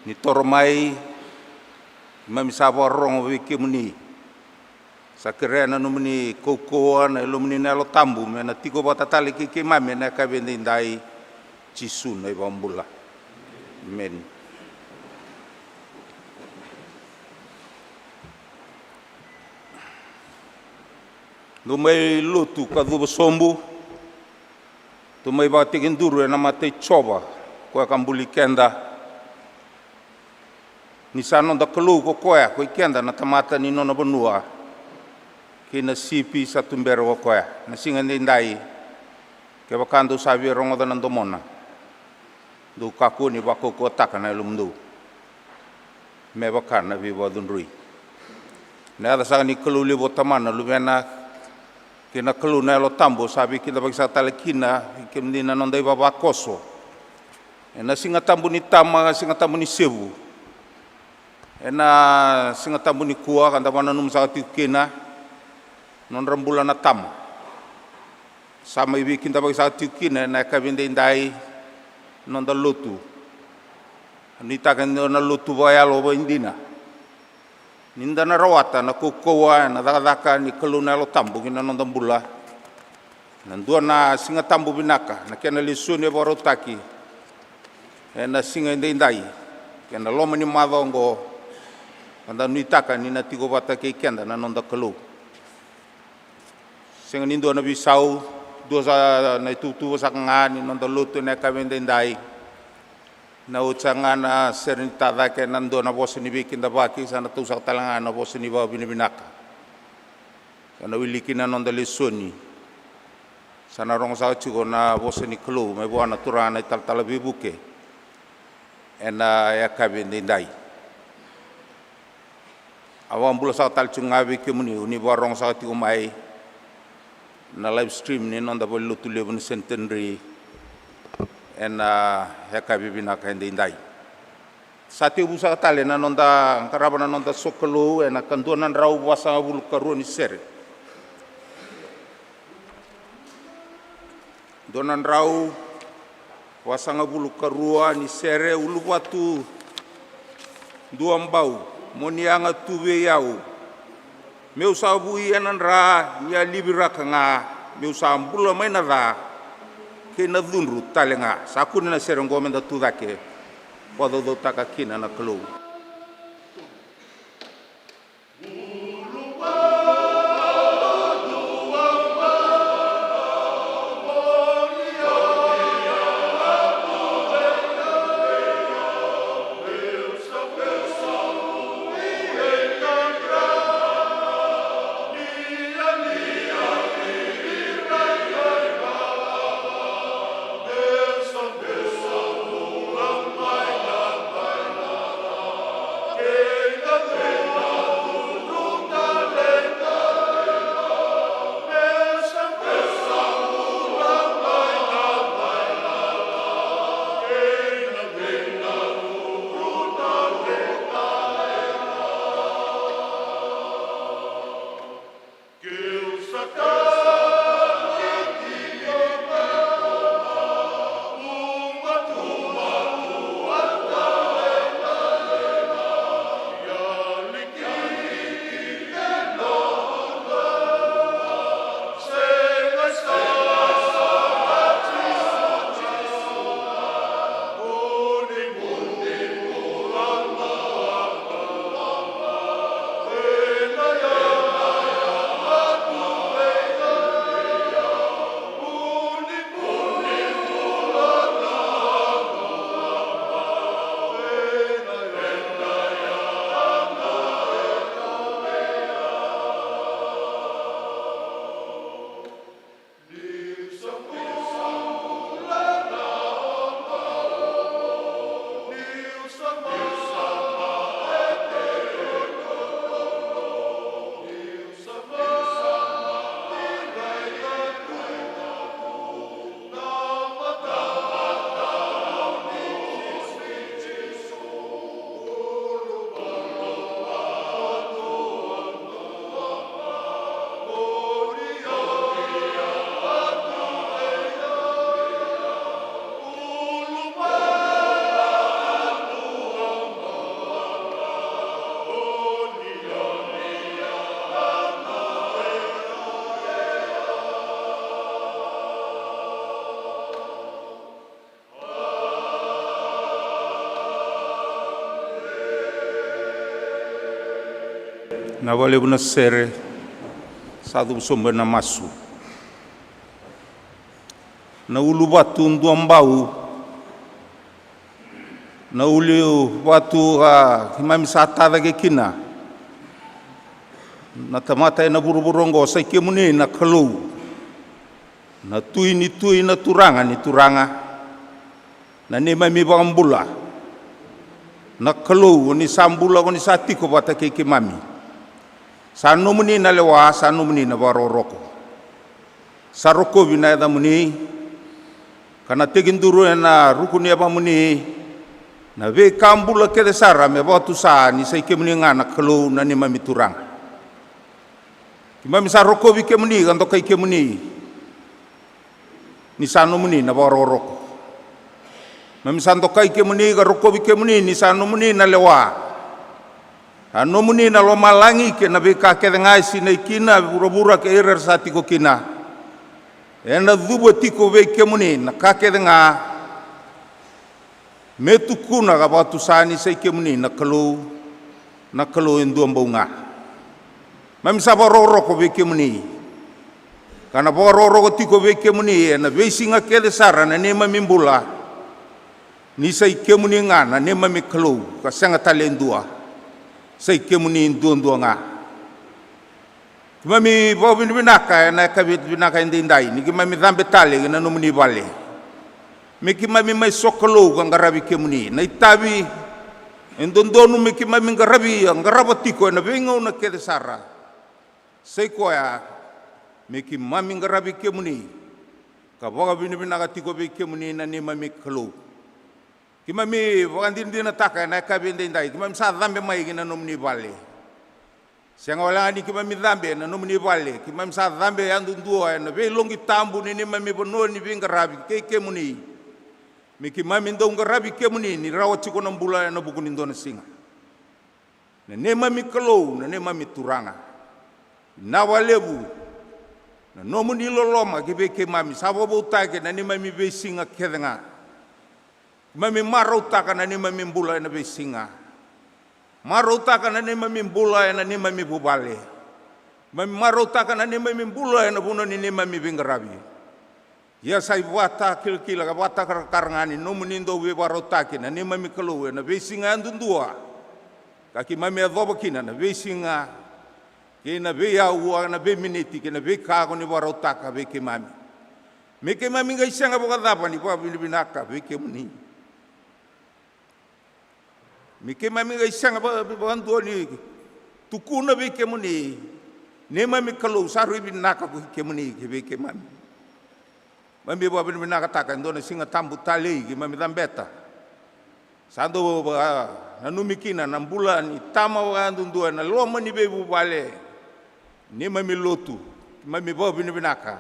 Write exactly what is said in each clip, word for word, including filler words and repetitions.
Ni toro mai, keimami sa vakarorogo vei kemuni. Sa kerea na nomuni kaukauwa, na Yalomuni na Yalo Tabu me na tiko vata tale kei keimami ena yakavi edaidai. Jisu na iVakabula. Emeni. Dou mai lotu ka cuva sobu. Dou mai vakatekiduru ena mata i Jiova, koya ka buli keda. Ni sa noda Kalou ko koya, ko i keda na tamata ni nona vanua, kei na sipi sa tubera ko koya. Na siga edaidai, kevaka dou sa via rogoca na domona, dou kakua ni vakaukauwataka na yalomudou me vaka na veivakacudrui. Na yaca saka ni Kalou levu o Tamana, Luvena, kei na Kalou na Yalo Tabu, sa veikidavaki saka tale kina vei kemuni na noda ivavakoso ena Siga Tabu ni Tama, Siga Tabu ni Sevu. Ena Siga Tabu nikua ka da vakananuma saka tiko kina nodra bula na tama. Sa mai veikidavaki saka tiko kina ena yakavi edaidai noda lotu. Nuitaka ni da na lotu vakayalo vakaidina, ni da na rawata na kaukauwa ena cakacaka ni Kalou na Yalo Tabu ki na noda bula. Na dua na Siga Tabu vinaka, na kena lesoni e vakarautaki ena siga edaidai, kei na loma ni macawa oqo, ka da nuitaka ni na tiko vata kei keda na noda Kalou. Sega ni dua na veisau, dua sa na ituvatuva saka ga ni noda lotu ena yakavi edaidai. Na oti saka ga na sere ni tacake, na dua na vosa ni veikidavaki, sa na tau saka tale ga na vosa ni vakavinavinaka. Ka na wili kina na noda lesoni, sa na rogo saka tiko na vosa ni Kalou mai vua na Turaga na iTalatala Veivuke ena yakavi edaidai. Au vakabula saka tale tiko ga vei kemuni o ni vakarogo saka tiko mai na live stream ni noda valenilotu levu na Centenary ena yakavi vinaka edaidai. Sa tekivu saka tale na noda qarava na noda sokalou ena ka dua na drau vasagavulu ka rua ni sere. Dua na drau vasagavulu ka rua ni sere. Uluvatu duabau, mo ni yaga tu vei au. Meu sa vui ena dra ni a liviraka ga, meu sa bula mai na ca kei na cudru tale ga. Sa kune na sere oqo me da tu cake, vakacaucautaka kina na Kalou. Na vakalevu na sere, sa cuva sobu ena masu. Na uluvatu duabau, na uluvatu ka keimami sa tacake kina na tamata ena vuravura oqo, sa i kemuni na Kalou, na Tui ni tui, na Turaga ni turaga, na neimami vakabula. Na Kalou, o ni sa bula, o ni sa tiko vata kei keimami. Sa nomuni na lewa, sa nomuni na vakarokoroko. Sa rokovi na yacamuni, ka na tekiduru ena ruku ni yavamuni na veika bula kece sara, me vakatusa ni sa i kemuni ga na Kalou, na neimami Turaga. Keimami sa rokovi kemuni ka dokai kemuni ni sa nomuni na vakarokoroko. Keimami sa dokai kemuni ka rokovi kemuni ni sa nomuni na lewa. Sa nomuni na lomalagi kei na veika kece ga e sinai kina e vuravura kei ira era sa tiko kina. Ena cuva tiko vei kemuni na ka kece ga, me tukuna ka vakatusa ni sa i kemuni na Kalou, na Kalou e dua bau ga. Keimami sa vakarokoroko vei kemuni, ka na vakarokoroko tiko vei kemuni ena veisiga kece sara na neimami bula, ni sa i kemuni ga na neimami Kalou, ka sega tale e dua, sa i kemuni duadua ga. Keimami vakavinavinaka ena yakavi vinaka edaidai ni keimami cabe tale ki na nomuni vale, me keimami mai sokalou ka qaravi kemuni. Na itavi e dodonu me keimami qaravi, a qarava tiko ena veigauna kece sara, sa i koya me keimami qaravi kemuni ka vakavinavinaka tiko vei kemuni na neimami Kalou. Keimami vakadinadinataka ena yakavi edaidai, keimami sa cabe mai ki na nomuni vale. Sega wale ga ni keimami cabe ena nomuni vale, keimami sa cabe yadudua ena veiloqi tabu ni neimami vanua ni veiqaravi kei kemuni, me keimami dau qaravi kemuni ni rawa tiko na bula ena vuku ni dua na siga. Na neimami Kalou, na neimami Turaga, vinaka vakalevu na nomuni loloma ki vei keimami, sa vakavoutaki na neimami veisiga kece ga. Keimami marautaka na neimami bula ena veisiga. Marautaka na neimami bula ena neimami vuvale. Keimami marautaka na neimami bula ena vanua ni neimami veiqaravi. Ia sa ivakatakilakila ka vakatakarakara ga ni nomuni dau veivakarautaki na neimami Kalou ena veisiga yadudua, ka keimami yacova kina na veisiga kei na veiaua, na veiminiti kei na veika ko ni vakarautaka vei keimami. Me keimami qai sega vakacava ni vakavinavinaka vei kemuni? Me keimami qai sega vakadua ni tukuna vei kemuni, neimami Kalou, sa rui vinaka ko kemuni ki vei keimami. Keimami vakavinavinakataka e dua na Siga Tabu talei keimami cabeta. Sa dau vakananumi kina na bula ni tama vakayadudua ena loma ni veivuvale. Neimami lotu, keimami vakavinavinaka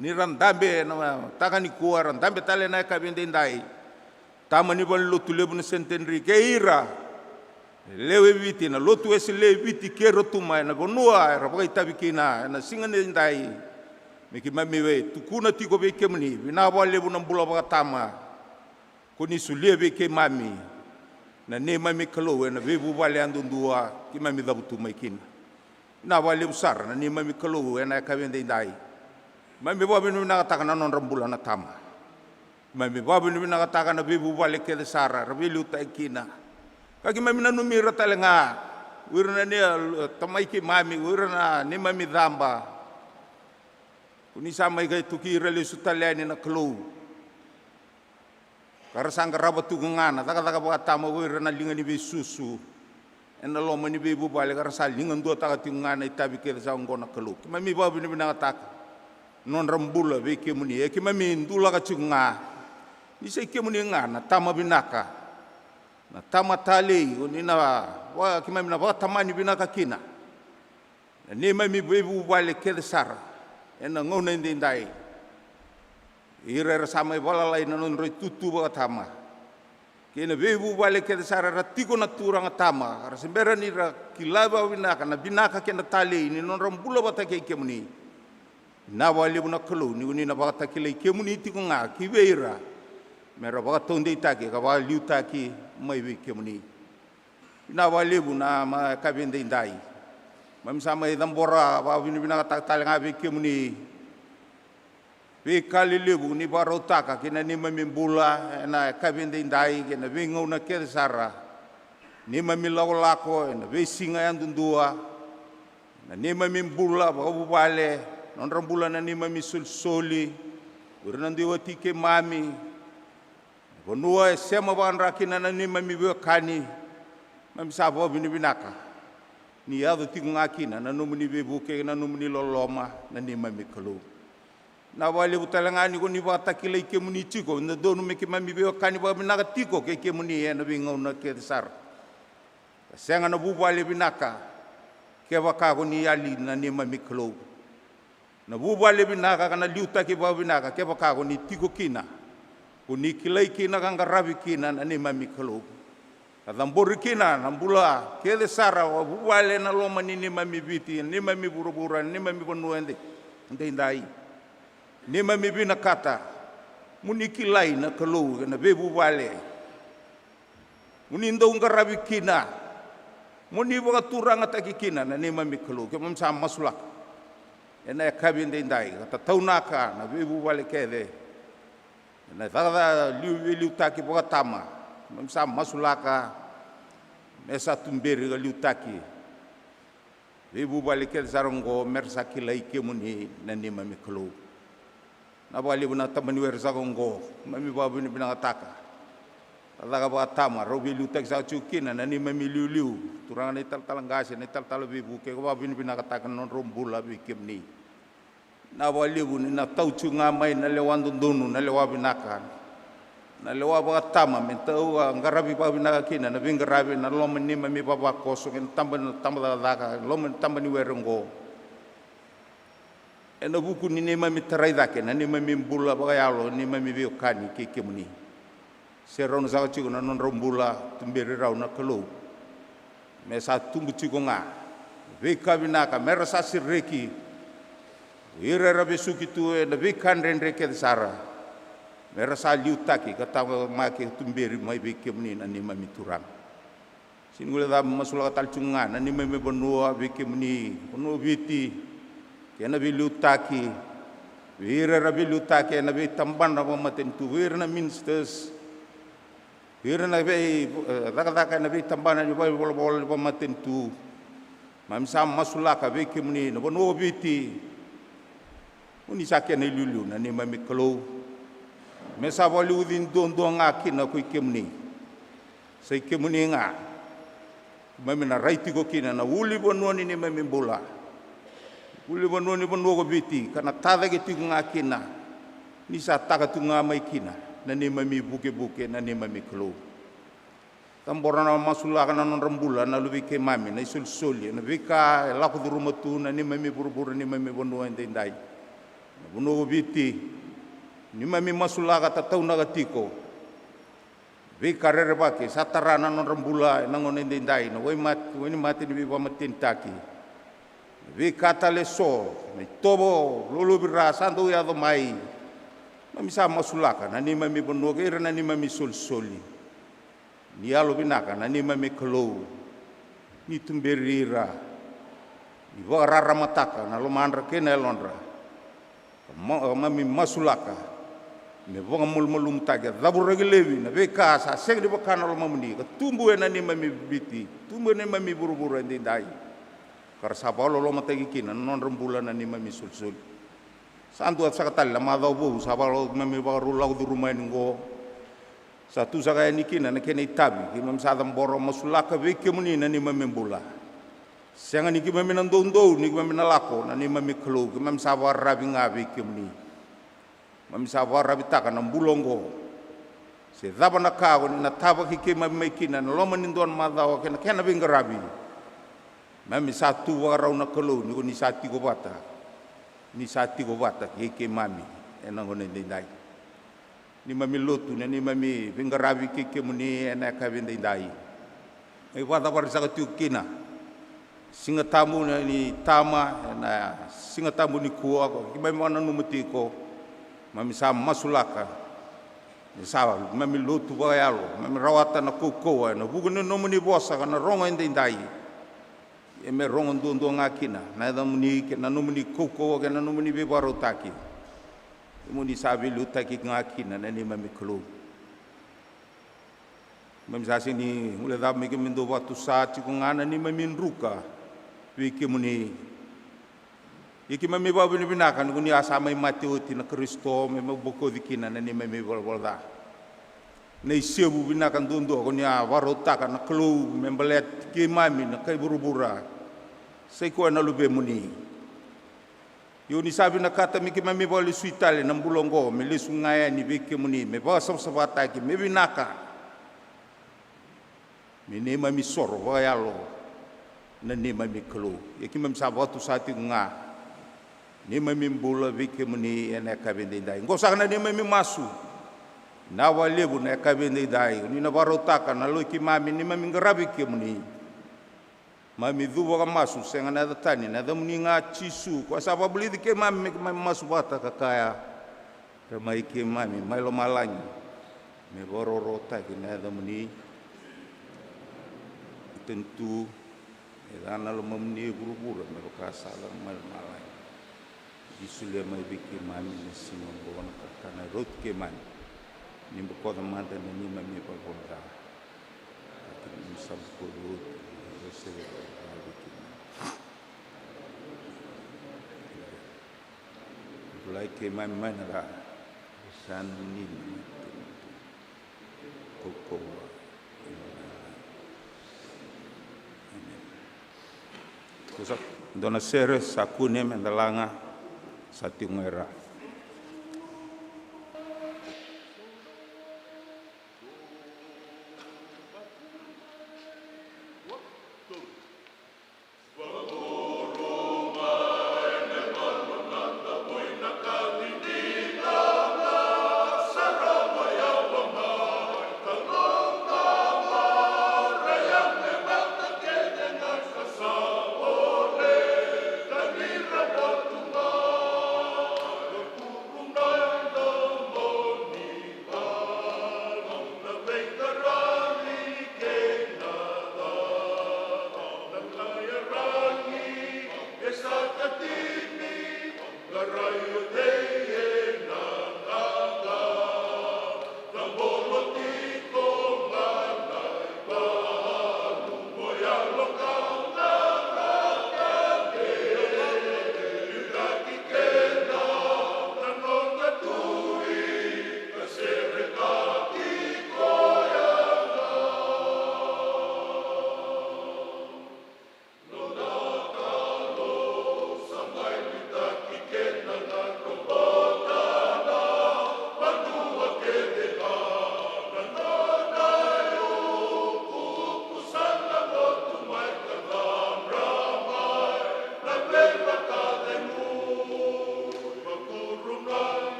ni ra dabe ena mataka nikua, ra dabe tale ena yakavi edaidai. Tama ni valenilotu levu na Centenary kei ira lewe Viti, na lotu Wesele e Viti kei Rotuma, ena vanua era vakaitavi kina ena siga edaidai. Me keimami veitukuna tiko vei kemuni, vinaka vakalevu na bula vakatama ko ni solia vei keimami, na neimami Kalou, ena veivuvale yadudua keimami cavutu mai kina. Vinaka vakalevu sara na neimami Kalou ena yakavi edaidai. Keimami vakavinavinakataka na nodra bula na tama. Keimami vakavinavinakataka na veivuvale kece sara era veiliutaki kina. Ka keimami nanumi ira tale ga o ira na neimami tamai keimami, o ira na neimami caba. Ko ni sa mai kaituki ira lesu tale yani na Kalou, ka ra sa qarava tiko ga na cakacaka vakatama ko ira na liga ni veisusu ena loma ni veivuvale, ka ra sa ligaduataka tiko ga na itavi kece sa oqo na Kalou. Keimami vakavinavinakataka na nodra bula vei kemuni. E keimami dulaka tiko ga ni sa i kemuni ga na tama vinaka, na tama talei, o ni na va, keimami na vakatamani vinaka kina na neimami veivuvale kece sara ena gauna edaidai. Ira era sa mai valalai na nodra itutu vakatama kei na veivuvale kece sara era tiko na turaga tama, ka ra se bera ni ra kila vakavinaka na vinaka kei na talei ni nodra bula vata kei kemuni. Vinaka vakalevu na Kalou ni ko ni na vakatakilai kemuni tiko ga ki vei ira, me ra vakataudeitaki ka vakaliutaki mai vei kemuni. Vinaka vakalevu na yakavi edaidai. Keimami sa mai cabora vakavinavinakataka tale ga vei kemuni veika lelevu ni vakarautaka ki na neimami bula ena yakavi edaidai kei na veigauna kece sara. Neimami lakolako ena veisiga yadudua, na neimami bula vakavuvale, nodra bula na neimami isolisoli, o ira na dui wati keimami, vanua e sema vakadra kina na neimami veiwekani. Keimami sa vakavinavinaka ni yaco tiko ga kina na nomuni veivuke, na nomuni loloma, na neimami Kalou. Na vakalevu tale ga ni ko ni vakatakilai kemuni tiko, e dodonu me keimami veiwekani vakavinaka tiko kei kemuni ena veigauna kece sara. Ka sega na vuvale vinaka kevaka ko ni yali, na neimami Kalou. Na vuvale vinaka ka na liutaki vakavinaka kevaka ko ni tiko kina, ko ni kilai kina ka qaravi kina, na neimami Kalou. Ka cabori kina na bula kece sara vakavuvale ena loma ni neimami Viti, neimami vuravura, neimami vanua eda, edaidai. Neimami vinakata mo ni kilai, na Kalou, ena veivuvale mo ni dau qaravi kina, mo ni vakaturagataki kina, na neimami Kalou. Keimami sa masulaka ena yakavi edaidai ka tataunaka na veivuvale kece ena cakacaka liu, veiliutaki vakatama. Keimami sa masulaka me sa tuberi ka liutaki veivuvale kece sara oqo, me ra sa kilai kemuni, na neimami Kalou. Na vakalevu na tabaniwere saka oqo, keimami vakavinavinakataka. Cakacaka vakatama rau veiliutaki saka tiko kina na neimami iliuliu, turaga na italatala qase, na italatala veivuke, ka vakavinavinakataka na nodrau bula vei kemuni. Na vakalevu ni na tau tiko ga mai na lewa dodonu, na lewa vinaka, na lewa vakatama me tau a qaravi vakavinaka kina na veiqaravi ena loma ni neimami vavakoso kei na taba, na tabacakacaka, loma ni tabaniwere oqo. Ena vuku ni neimami tarai cake na neimami bula vakayalo, neimami veiwekani kei kemuni. Serauna saka tiko na nodrau bula, tuberi rau na Kalou, me sa tubu tiko ga veika vinaka, me ra sa sereki o ira era vesuki tu ena veika dredre kece sara, me ra sa liutaki ka taqomaki ka tuberi mai vei kemuni, na neimami Turaga. Sega ni guilecavi, masulaka tale tiko ga na neimami vanua vei kemuni, vanua o Viti, kei na veiliutaki, vei ira era veiliutaki ena veitabana vakamatanitu, vei ira na ministers, vei ira na vei, e, cakacaka ena veitabana ni valenivolavola ni vakamatanitu. Keimami sa masulaka vei kemuni na vanua o Viti. Ko ni sa kena iliuliu, na neimami Kalou, me sa vakaliuci duadua ga kina ko i kemuni. Sa i kemuni ga keimami na rai tiko kina, na ulunivanua ni neimami bula, ulunivanua ni vanua ko Viti, ka na tacake tiko ga kina ni sa taka tiko ga mai kina na neimami vukevuke, na neimami Kalou. Cabora na masulaka na nodra bula na luvei keimami, na isolisoli, na veika e lako curuma tu na neimami vuravura, neimami vanua edaidai, na vanua ko Viti. Neimami masulaka, tataunaka tiko veika rerevaki sa tara na nodra bula ena gauna edaidai, na wainimate, wainimate ni veivakamatenitaki, na veika tale eso, na itovo lolovira sa dau yaco mai. Keimami sa masulaka na neimami vanua kei ira na neimami isolisoli. Ni yalovinaka na neimami Kalou, ni tuberi ira, ni vakararamataka na lomadra kei na yalodra. Keimami masulaka me vakamalumalumutaki, ka cavuraki laivi na veika sa sega ni vaka na lomamuni, ka tubu ena neimami Viti, tubu ena neimami vuravura edaidai, ka ra sa vakalolomataki kina na nodra bula na neimami isolisoli. Sa dua saka tale na macawa vou sa vakalako, keimami vakarau lako curuma yani oqo. Sa tu saka yani kina na kena itavi, keimami sa cabora, masulaka vei kemuni na neimami bula. Sega ni keimami na doudou ni keimami na lako, na neimami Kalou, keimami sa vakararavi ga vei kemuni. Keimami sa vakararavitaka na bula oqo, se cava na ka ko ni na tavaki keimami mai kina ena loma ni dua na macawa kei na kena veiqaravi. Keimami sa tu vakarau na Kalou ni ko ni sa tiko vata, ni sa tiko vata kei keimami ena gauna edaidai. Neimami lotu, na neimami veiqaravi kei kemuni ena yakavi edaidai. Mai vakacavari saka tiko kina Siga Tabu ni tama ena Siga Tabu nikua, ko keimami vakananuma tiko. Keimami sa masulaka ni sa keimami lotu vakayalo, keimami rawata na kaukauwa ena vuku ni nomuni vosa ka na rogo edaidai. E me rogo duadua ga kina na yacamuni kei na nomuni kaukauwa kei na nomuni veivakarautaki. Kemuni sa veiliutaki ga kina na neimami Kalou. Keimami sa sega ni guilecava me keimami dau vakatusa tiko ga na neimami druka vei kemuni. Ia keimami vakavinavinaka ni ko ni a sa mai mate oti na Karisito me mai bokoci kina na neimami valavala ca. Na isevu vinaka duadua ko ni a vakarautaka na Kalou me baleti keimami na kai vuravura, sa i koya na Luvemuni. Ia o ni sa vinakata me keimami vakalesui tale na bula oqo me lesu ga yani vei kemuni, me vakasavasavataki, me vinaka, me neimami soro vakayalo na neimami Kalou. Ia keimami sa vakatusa tiko ga neimami bula vei kemuni ena yakavi edaidai. Qo saka na neimami masu. Vinaka vakalevu na yakavi edaidai, o ni na vakarautaka na loi keimami, neimami qaravi kemuni. Mami cuva ka masu, sega na yaca tani, na yacamuni ga Jisu, koya sa vakavulici keimami me keimami masu vata ka kaya: Ra mai keimami mai lomalagi, me vakarokorokotaki na yacamuni. Tanitu, me ca na lomamuni e vuravura me vaka sa ca mai lomalagi. Ni solia mai vei keimami na siga oqo na kakana e rauti keimami. Ni bokoca mada na neimami valavala ca. Ka keimami sa bokoca oti, ni sa vei keimami. Bulai keimami mai na ca. Sa nomuni na kaukauwa. Amen. Ko sa dua na sere sa kune me da laga, sa tiko ga e ra.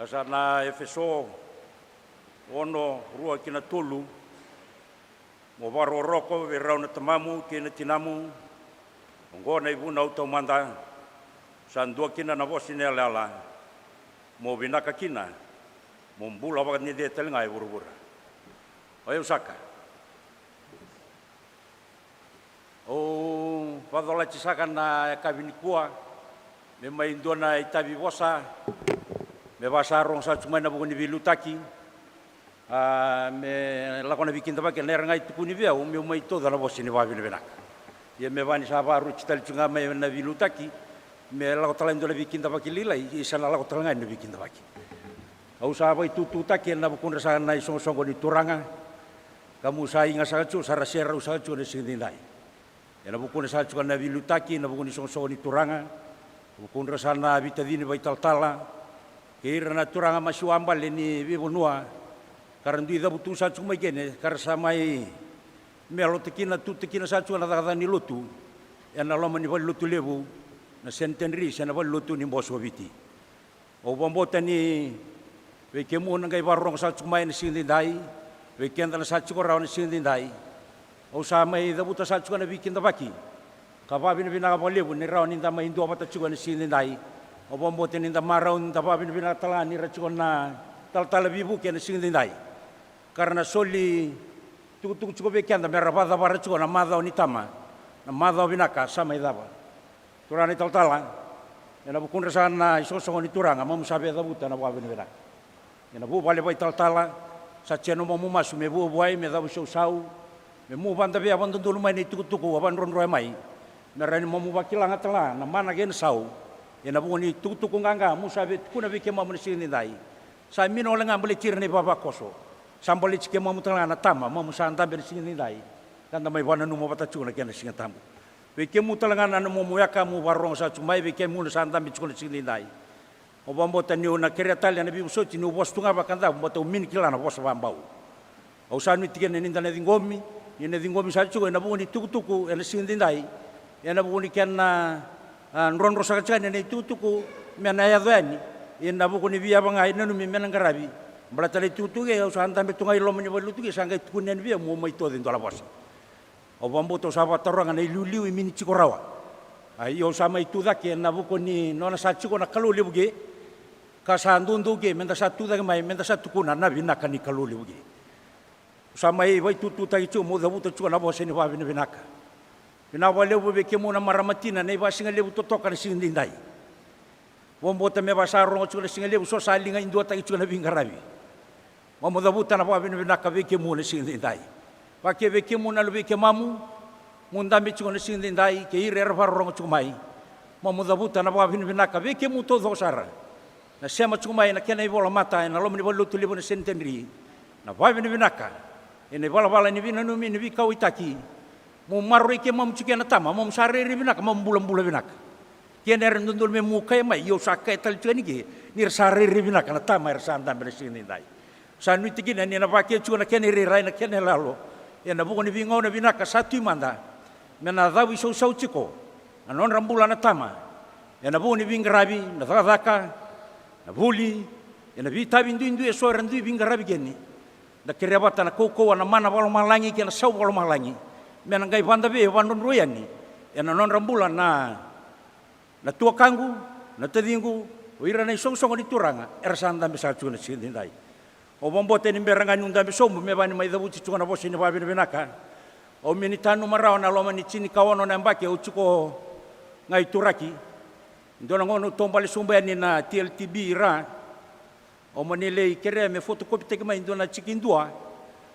Sa na Efeso ono, rua ki na tolu. Mo vakarokoroko vei rau na tamamu kei na tinamu. Oqo na ivunau taumada. Sa dua kina na vosa ni yalayala. Mo vinaka kina, mo bula vakadede tale ga e vuravura. O yau saka. Au vacolati saka na yakavi nikua me mai dua na itavi vosa me vaka sa rogo saka tiko mai na vuku ni veiliutaki. A, me lako na veikidavaki, na era ga e tukuni vei au meu mai tauca na vosa ni vakavinavinaka. Ia me vaka ni sa vakaroti tale tiko ga mai na veiliutaki, me lako tale e dua na veikidavaki lailai, ia sa na lako tale ga na veikidavaki. Au sa vakaitututaki ena vukudra saka na isoqosoqo ni Turaga, ka mu sa iga saka tiko, sa ra serau saka tiko na siga edaidai. Ena vukudra saka tiko na veiliutaki, ena vuku ni soqosoqo ni Turaga, vukudra saka na veitacini, vakaitalatala, kei ira na turaga masiwa bale ni veivanua, ka ra dui cavutu saka tiko mai kina, ka ra sa mai melota kina, tuta kina saka tiko na cakacaka ni lotu ena loma ni valenilotu levu na Centenary, se na valenilotu ni Boso Viti. Au vakabauta ni vei kemu na qai vakarorogo saka tiko mai ena siga edaidai, vei keda na sa tiko rawa ena siga edaidai. Au sa mai cavuta saka tiko na veikidavaki, ka vakavinavinaka vakalevu ni rawa ni da mai duavata tiko ena siga edaidai. Au vakabauta ni da marau ni da vakavinavinaka tale ga ni ra tiko na talatala veivuke ena siga edaidai, ka ra na soli tukutuku tiko vei keda me ra vakacavara tiko na macawa ni tama, na macawa vinaka sa mai cava. Turaga na italatala, ena vukudra saka na isoqosoqo ni Turaga, mamu sa veicavuta na vakavinavinaka. Ena vuvale vakaitalatala, sa tiko na nomu masu me vuavuai, me cavuisausau, me mu vakadavea vakadodonu mai na itukutuku a vakadrodroya mai, me rawa ni mamu vakila ga tale ga na mana kei na sau ena vuku ni tukutuku qaqa mu sa veitukuna vei kemamu na siga edaidai. Sa mina wale ga baleti ira na ivavakoso, sa baleti kemamu tale ga na tama mamu sa dabe ena siga edaidai, ka da mai vakananuma vata tiko na kena Siga Tabu. Vei kemu tale ga na nomu weka mu vakarorogo saka tiko mai, vei kemu na sa dabe tiko na siga edaidai. Au vakabauta niu na kerea tale na veivosoti niu vosa tu ga vakadavu, baleta au mini kila na vosa vakabau. Au sa nuitaka ni da na ciqomi, ni na ciqomi saka tiko ena vuku ni tukutuku ena siga edaidai, ena vuku ni kena, a, drodro saka tiko yani na itukutuku me na yaco yani ena vuku ni veiyava ga e nanumi me na qaravi. Baleta na itukutuku e, au sa dabe tu ga i loma ni valenilotu ke, sa qai tukuni yani vei au meu mai tauca e dua na vosa. Au vakabauta, au sa vakataroga na iliuliu e mini tiko rawa. A, ia au sa mai tucake ena vuku ni nona sa tiko na Kalou levu ke, ka sa doudou ke me da sa tucake mai me da sa tukuna na vinaka ni Kalou levu ke. Au sa mai vakaitututaki tiko meu cavuta tiko na vosa ni vakavinavinaka. Vinaka vakalevu vei kemu na marama tina na ivakasigalevu totoka na siga edaidai. Vakabauta me vaka sa rogo tiko na sigalevu, so sa liga e duataki tiko na veiqaravi. Mamu cavuta na vakavinavinaka vei kemu na siga edaidai. Vaka kei vei kemu na luvei kemamu, mu dabe tiko na siga edaidai, kei ira era vakarorogo tiko mai. Mamu cavuta na vakavinavinaka vei kemu taucoko sara na sema tiko mai na kena ivolamata ena loma ni valenilotu levu na Centenary. Na vakavinavinaka ena ivalavala ni veinanumi, ni veikauwaitaki. Mo maroroi kemamu tiko na tama, mamu sa rairai vinaka, mamu bulabula vinaka. Kena era dodonu me mu kaya mai, ia au sa kaya tale tiko yani ke, ni ra sa rairai vinaka na tama era sa dabe na siga edaidai. Sa nuitaka ni na vakayaco tiko na kena irairai, na kena iyaloyalo ena vuku ni veigauna vinaka sa tu e mada, me na cavuisausau tiko na nodra bula na tama ena vuku ni veiqaravi, na cakacaka, na vuli, ena veitavi duidui eso era dui veiqaravi kina. Da kerea vata na kaukauwa, na mana vakalomalagi kei na sau vakalomalagi me na qai vakadavei vakadrodro yani ena nodra bula na, na tuakaqu, na taciqu, o ira na isoqosoqo ni Turaga era sa dabe saka tiko na siga edaidai. Au vakabauta ni bera ga niu dabe sobu me vaka ni mai cavuti tiko na vosa ni vakavinavinaka. Au mini tanuma rawa na loma ni tinikaono na yabaki au tiko ga i Turaki. Dua na gauna au taubale sobu yani na T L T B i ra. Au mani lai kerea me fotokopitaki mai e dua na tiki dua.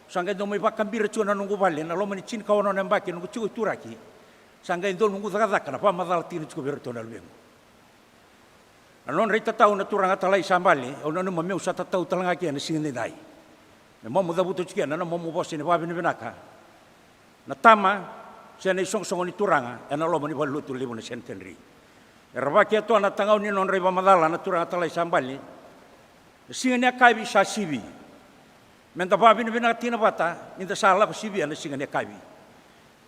Sa qai dau mai vakabira tiko na noqu vale na loma ni tinikaono na yabaki noqu tiko i Turaki. Sa qai dau noqu cakacaka na vakamacala tiko na tiko vei iratou na luvequ. Na nodra itatau na turaga talai sa bale, au nanuma meu sa tatau tale ga kina na siga edaidai. Me mamu cavuta tiko kina na nomamu vosa ni vakavinavinaka na tama se na isoqosoqo ni Turaga ena loma ni valenilotu levu na Centenary. Era vakayatoa na tagau ni nodra ivakamacala na turaga talai sa bale. Na siga ni yakavi sa sivi. Me da vakavinavinaka tiko vata ni da sa lako sivia na siga ni yakavi.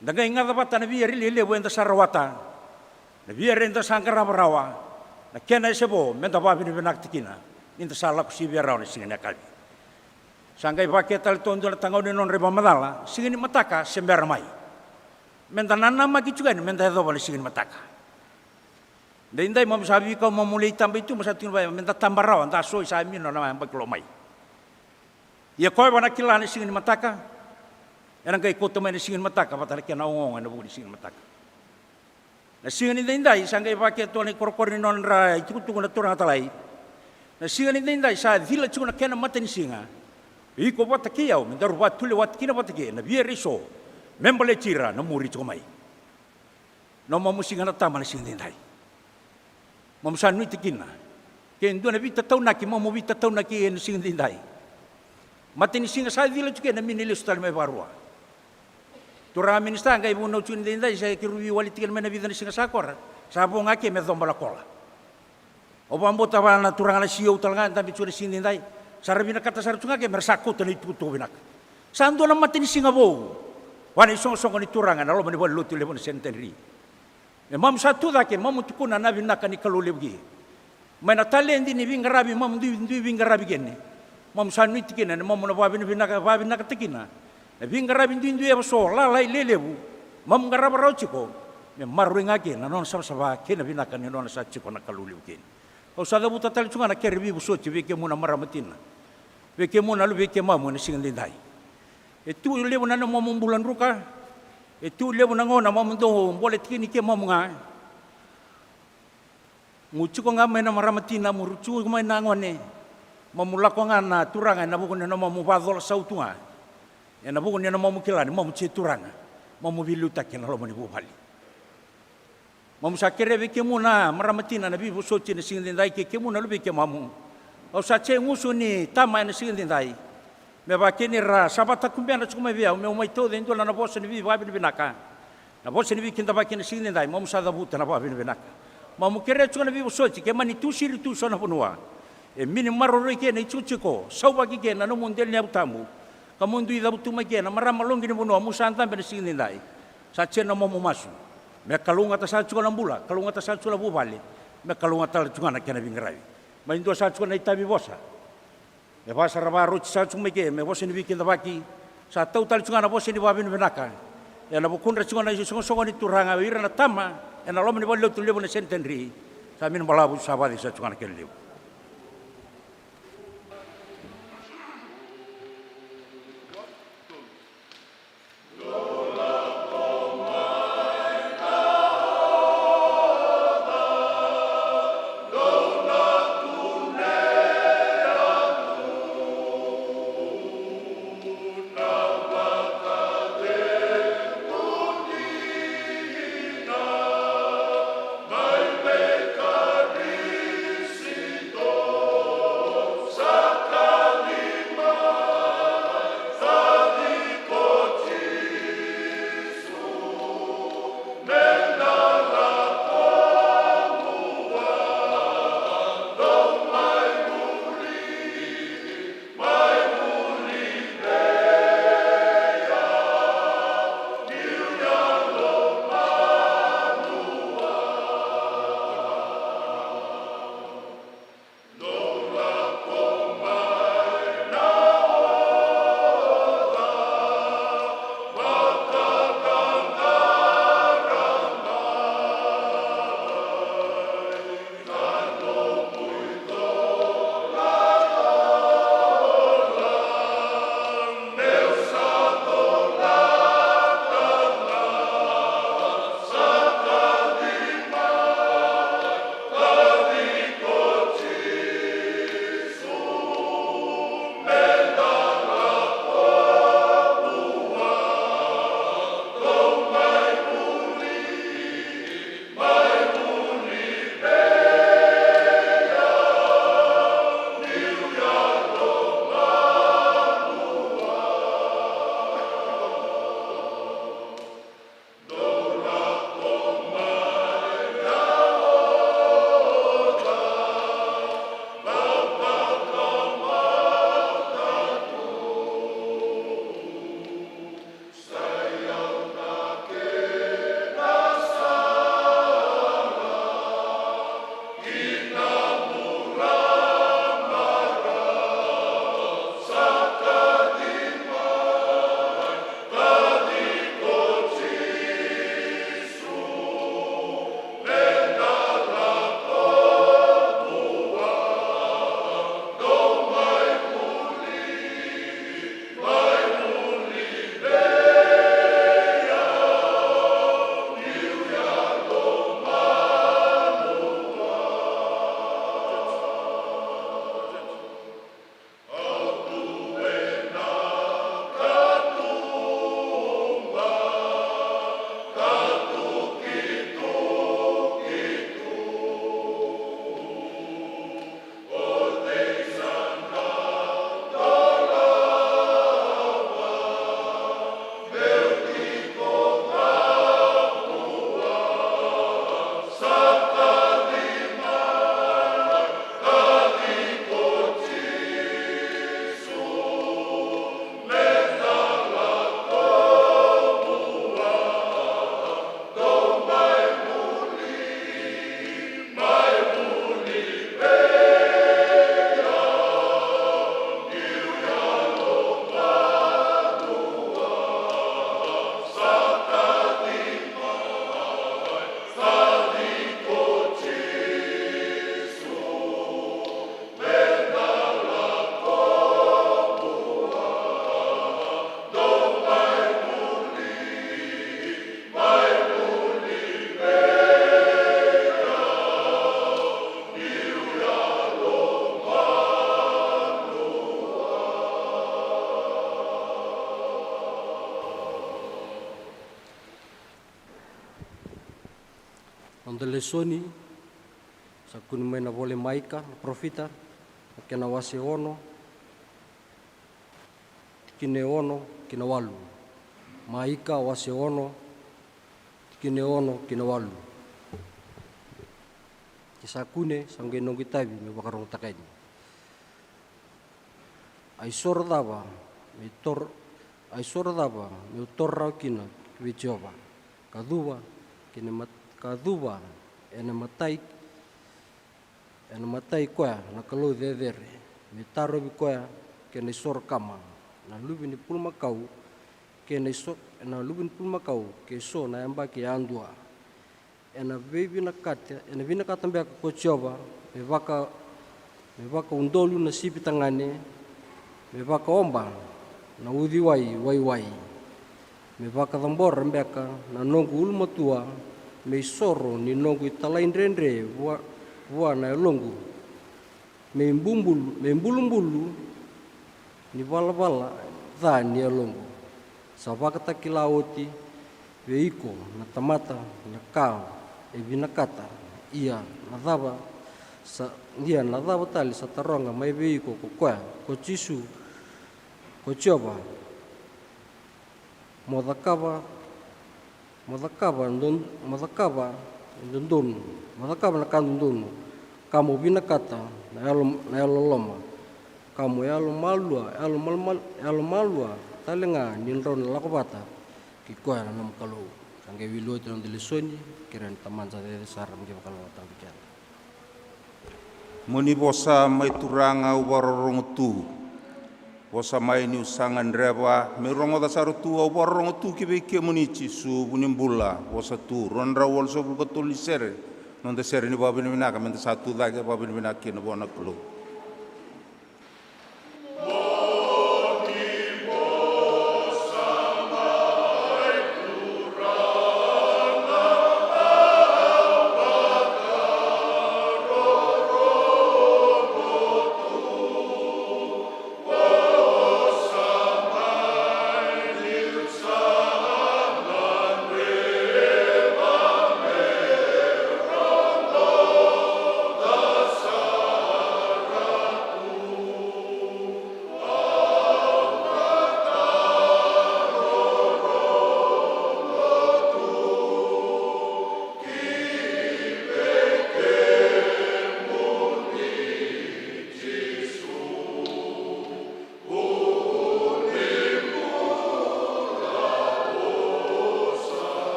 Da qai gaca vata na veiyari lelevu eda sa rawata, na veiyari eda sa qarava rawa, na kena yasa vo me da vakavinavinakataka kina. ni da sa lako sivia rawa na siga ni yakavi. Sa qai vakea tale tu e dua na tagane na nodra ivakamacala, siga ni mataka se bera mai. Me da nanamaki tiko yani me da yacova na siga ni mataka. Daidai mamu sa veikau mamu lai taba i tuba, sa tukuna vaya me da taba rawa, da soi sa mino na yabaki lomai. Ia koya vaka na kila na siga ni mataka, ena qai kauta mai na siga ni mataka vata na kena ogaoga ena vuku ni siga ni mataka. Na siga ni daidai sa qai vakea tu na ikorokoro ni nodra itukutuku na turaga talai. Na siga ni daidai sa cila tiko na kena matanisiga. Iko vata kei au me daru vakatulewa tiko kina vata kei na via raiso me baleti ira na muri tiko mai. Nomamu siga na tama na siga daidai. Mamu sa nuitaki kina. Ke dua na veitataunaki, mamu veitataunaki ena siga daidai. Matanisiga sa cila tiko ena mini lesu tale mai vakarua. Turaga minisita, qai vunau tiko ni daidai, sa keirau veiwali tiko mai na vica na siga sa kora. Sa vo ga ke me coba na kola. Au vakabauta vaka na turaga na C E O tale ga e dabe tiko na siga daidai. Sa ra vinakata sara tiko ga ke me ra sa kauta na itukutuku vinaka. Sa dua na matanisiga vou vaka na isoqosoqo ni turaga ena loma ni valelotu levu na Centenary. Me mamu sa tu cake, mamu tukuna na vinaka ni Kalou levu ki. Mai na taledi ni veiqaravi mamu dui, dui veiqaravi kina. Mamu sa nuitaki kina, na mamu na vakavinavinaka, vakavinavinakataki kina. Na veiqaravi duidui e voso, lalai lelevu. Mamu qarava rawa tiko. Me maroroi ga kina, na nona savasava, kei na vinaka ni nona sa tiko na Kalou levu kina. Au sa cavuta tale tiko ga na kere veivosoti, vei kemuna marama tina. Vei kemuna luvei kemamu, ena siga daidai. E tu levu na nomamu bula druka. E tu levu na gauna mamu dau bole tiko ni kemamu ga. Mu tiko ga mai na marama tina, mu tiko mai na gone. Mamu lako ga na turaga, ena vuku ni nomamu vakacola sau tu ga. Ena vuku ni nomamu kila ni mamu tiko turaga. Mamu veiliutaki ena loma ni vuvale. Mamu sa kerea vei kemuna marama tina na veivosoti ena siga daidai kei kemuna luvei kemamu. Au sa tse gusu ni tama ena siga daidai. Me vaka kina era sa vakatakubena tiko mai vei au, meu mai tauca e dua na vosa ni veivakavinavinaka. Na vosa ni veikidavaki ena siga daidai, mamu sa cavuta na vakavinavinaka. Mamu kerea tiko na veivosoti, ke mani tu siri tu so na vanua. E mini maroroi kei na itikotiko, sauvaki kei na nomu dela ni yavu tabu. Ka mu dui cavutu mai kei na marama loqi ni vanua, mu sa dabe ena siga daidai. Sa tse na nomamu masu. Me kalougata sa tiko na bula, kalougata sa tiko na vuvale, me kalougata tale tiko ga na kena veiqaravi. Mai dua sa tiko na itavi vosa. Me vaka sa ra vakaroti sa tiko mai ke, me vosa ni veikidavaki, sa tau tale tiko ga na vosa ni vakavinavinaka. Ena vukudra tiko na isoqosoqo ni turaga, o ira na tama, ena loma ni valelotu levu na Centenary, sa mini balavu sa vakaci sa tiko ga na kena levu. Noda lesoni sa kune mai na vola i Maika na parofita, na kena wase ono, tikina e ono ki na walu. Maika wase ono, tikina e ono ki na walu. Ke sa kune, sa qai noqu itavi me vakarogotaka yani. A isoro cava me tor-, a isoro cava meu toro rawa kina vei Jiova, ka cuva kei na mat-, ka cuva ena matai, ena matai koya na Kalou cecere, me tarovi koya kei na isoro kama, na luve ni pulumakau kei na iso-, na luve ni pulumakau kei so na yabaki yadua. Ena veivinakata, ena vinakata beka ko Jiova me vaka, me vakaudolu na sipi tagane, me vakaoba na uciwai waiwai, me vakacabora beka na noqu ulumatua me isoro ni noqu italaidredre vua, vua na yaloqu, me ibubulu, me ibulubulu ni valavala ca ni yaloqu. Sa vakatakila oti vei iko na tamata na ka e vinakata, ia na cava sa, ia na cava tale sa taroga mai vei iko ko koya, ko Jisu, ko Jiova? Mo cakava, mo cakava, dod-, mo cakava e dodonu, mo cakava na ka dodonu, ka mo vinakata na yalo, na yalo loma, ka mo yalo malua, yalo mal-, mal-, yalo malua tale ga ni drau na lako vata kei koya na nomu Kalou. Sa qai wili oti na noda lesoni, kerea ni Tamada sa cecere sara me qai vakalougatataki keda. Mo ni vosa mai Turaga, au vakarorogo tu. Vosa mai niu sa gadreva meu rogoca sara tu, au vakarorogo tu ki vei kemuni Jisu vu ni bula. Vosa tu. Rua na drau walusagavulu ka tolu ni sere. Noda sere ni vakavinavinaka, meda sa tu cake vakavinavinaka kina vua na Kalou.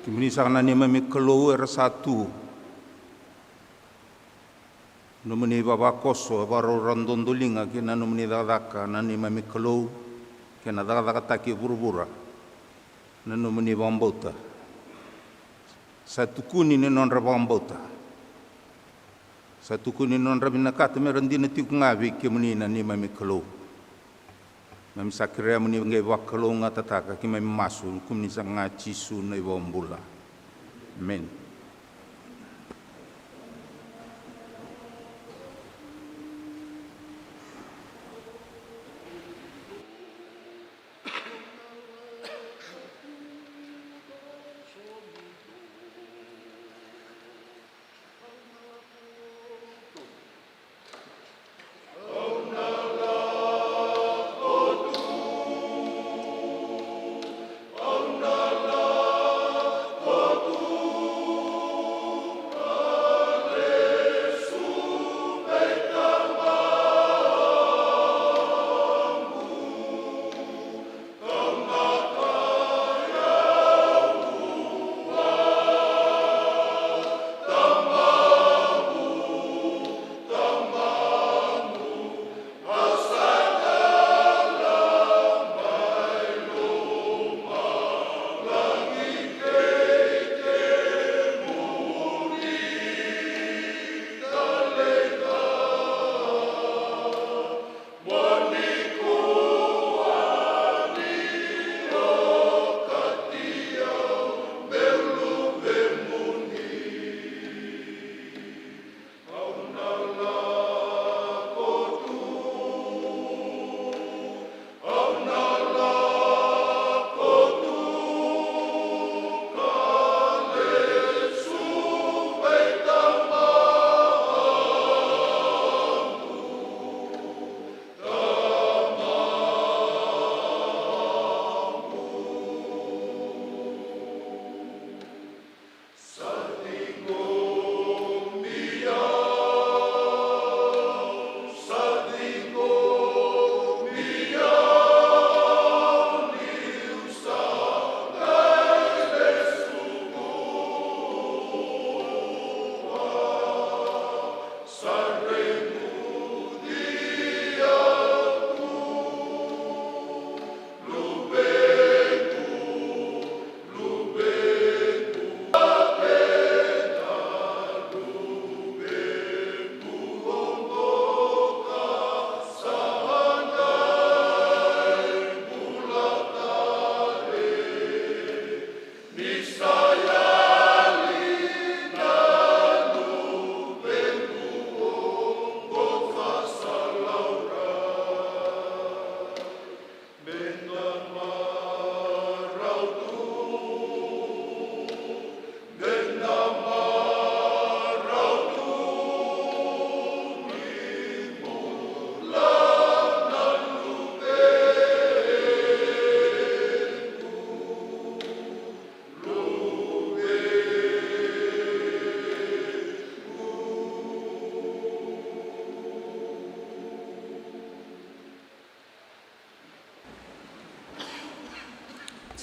Kemuni saka na neimami Kalou era sa tu. Nomuni vavakoso e vakarau dodoliga ki na nomuni cakacaka na neimami Kalou, kei na cakacakataki e vuravura na nomuni vakabauta. Sa tukuni ni nodra vakabauta, sa tukuni ni nodra vinakata me ra dina tiko ga vei kemuni na neimami Kalou. Keimami sa kerea mo ni qai vakalougatataka, keimami masu ena yacamuni saka ga Jisu na iVakabula. Emeni.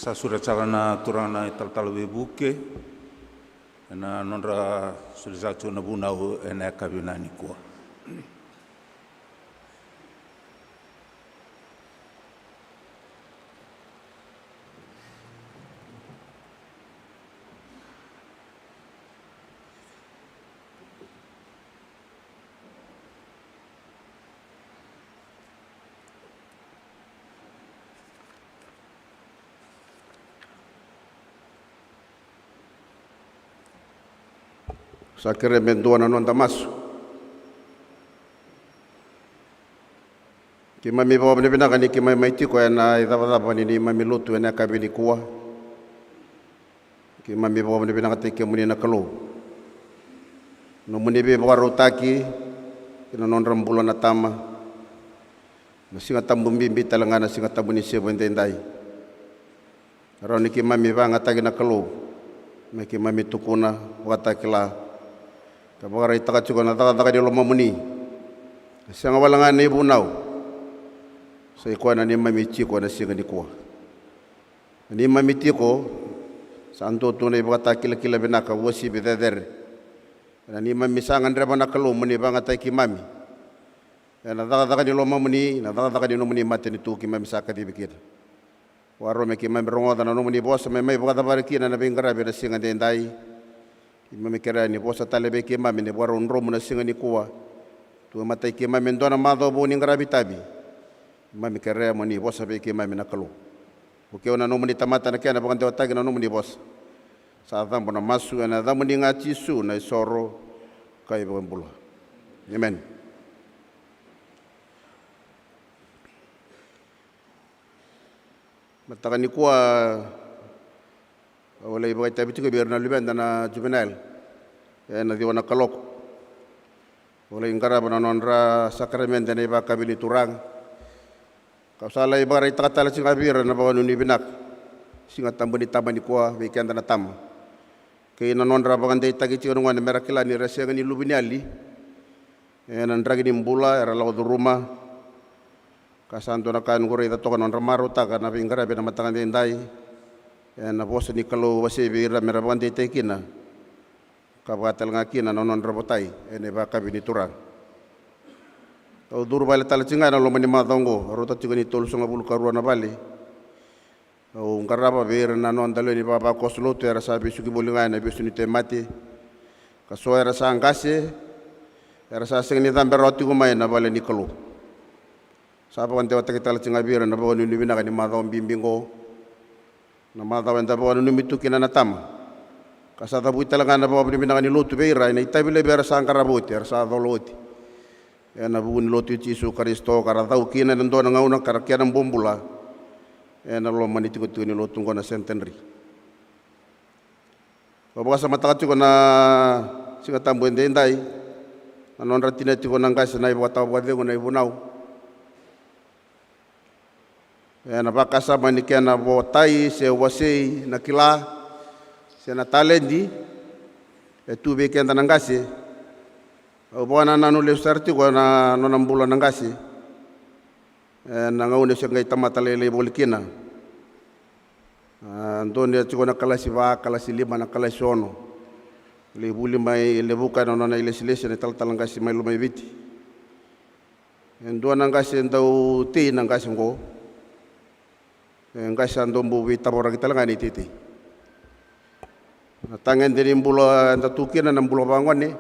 Sa sureta saka na turaga na italatala veivuke ena nodra solia saka tiko na vunau ena yakavi nikua. Sa kerei me dua na noda masu. Keimami vakavinavinaka ni keimami mai tiko ena icavacava ni neimami lotu ena yakavi nikua. Keimami vakavinavinakataki kemuni na Kalou, nomuni veivakarautaki ki na nodra bula na tama. Na Siga Tabu bibi tale ga na Siga Tabu ni Sevu edaidai. Rawa ni keimami vakayagataki na Kalou me keimami tukuna, vakatakila, ka vakaraitaka tiko na cakacaka ni lomamuni. E sega wale ga na ivunau, sa i koya na neimami tiko ena siga nikua. Na neimami tiko sa dua tu na ivakatakilakila vinaka, uasivi, cecere. Ena neimami sa gadreva na Kalou mo ni vakayagataki keimami ena cakacaka ni lomamuni, na cakacaka ni nomuni matanitu keimami sa kacivi kina. Vakarau me keimami rogoca na nomuni vosa me mai vakacavari kina na veiqaravi ena siga edaidai. Keimami kerea ni vosa tale vei keimami ni vakarau dromu na siga nikua. Tu e matai keimami e dua na macawa vou ni qaravi itavi. Keimami kerea mo ni vosa vei keimami na Kalou. Vukei au na nomuni tamata na kena vakadewataki na nomuni vosa. Sa cabo na masu ena yacamuni ga Jisu na isoro ka ivakabula. Emeni. Mataka nikua au lai vakaitavi tiko vei ira na luveda na juvenile ena ciwa na kaloko. Au lai qarava na nodra sakaramede na ivakavi ni Turaga. Kau sa lai vakaraitaka tale tiko ga vei ira na vakanuinui vinaka. Siga Tabu ni tama nikua vei keda na tama kei na nodra vakadeitaki tiko na gone me ra kila ni ra sega ni luveniyali ena draki ni bula era lako curuma. Ka sa dua na ka e noqu raica toka na nodra marautaka na veiqaravi ena mataka edaidai ena vosa ni Kalou wasei vei ira me ra vakadeitaki kina, ka vaka tale ga kina na nodra votai ena ivakavi ni Turaga. Au curu vale tale tiko ga ena loma ni macawa oqo, rauta tiko ni tolusagavulu ka rua na vale. Au qarava vei ira na noda lewe ni vavakoso lotu era sa vesuki voli ga ena vesu ni tauvimate, ka so era sa qase, era sa sega ni cabe rawa tiko mai na vale ni Kalou. Sa vakadewataki tale tiko ga vei ira na vakanuinui vinaka ni macawa bibi oqo. Na macawa eda vakananumi tu kina na tama. Ka sa cavuti tale ga na vakavinavinaka ni lotu vei ira ena itavi levu era sa qarava oti, era sa cola oti ena vuku ni lotu i Jisu Karisito, ka ra cau kina ena dua na gauna ka ra kena bobula ena loma ni tikotiko ni lotu oqo na Centenary. Au vakasamataka tiko na Siga Tabu edaidai, na nodra tinia tiko na qase na ivakatawa vakacegu na ivunau. Ena vakasama ni kena votai se wasei na kila se na taledi e tu vei keda na qase. Au vakanananu lesu sara tiko na nona bula na qase ena gauna e se qai tamata lailai voli kina. A, donu e tiko na kalasi va, kalasi lima, na kalasi ono. Lai vuli mai Levuka ena nona ilesilesi na italatala qase mai Lomaiviti. E dua na qase e dau tei na qase oqo. E qase sa dau bau veitavoraki tale ga ena iteitei. Na tagede ni bula eda tu kina na bula vagone.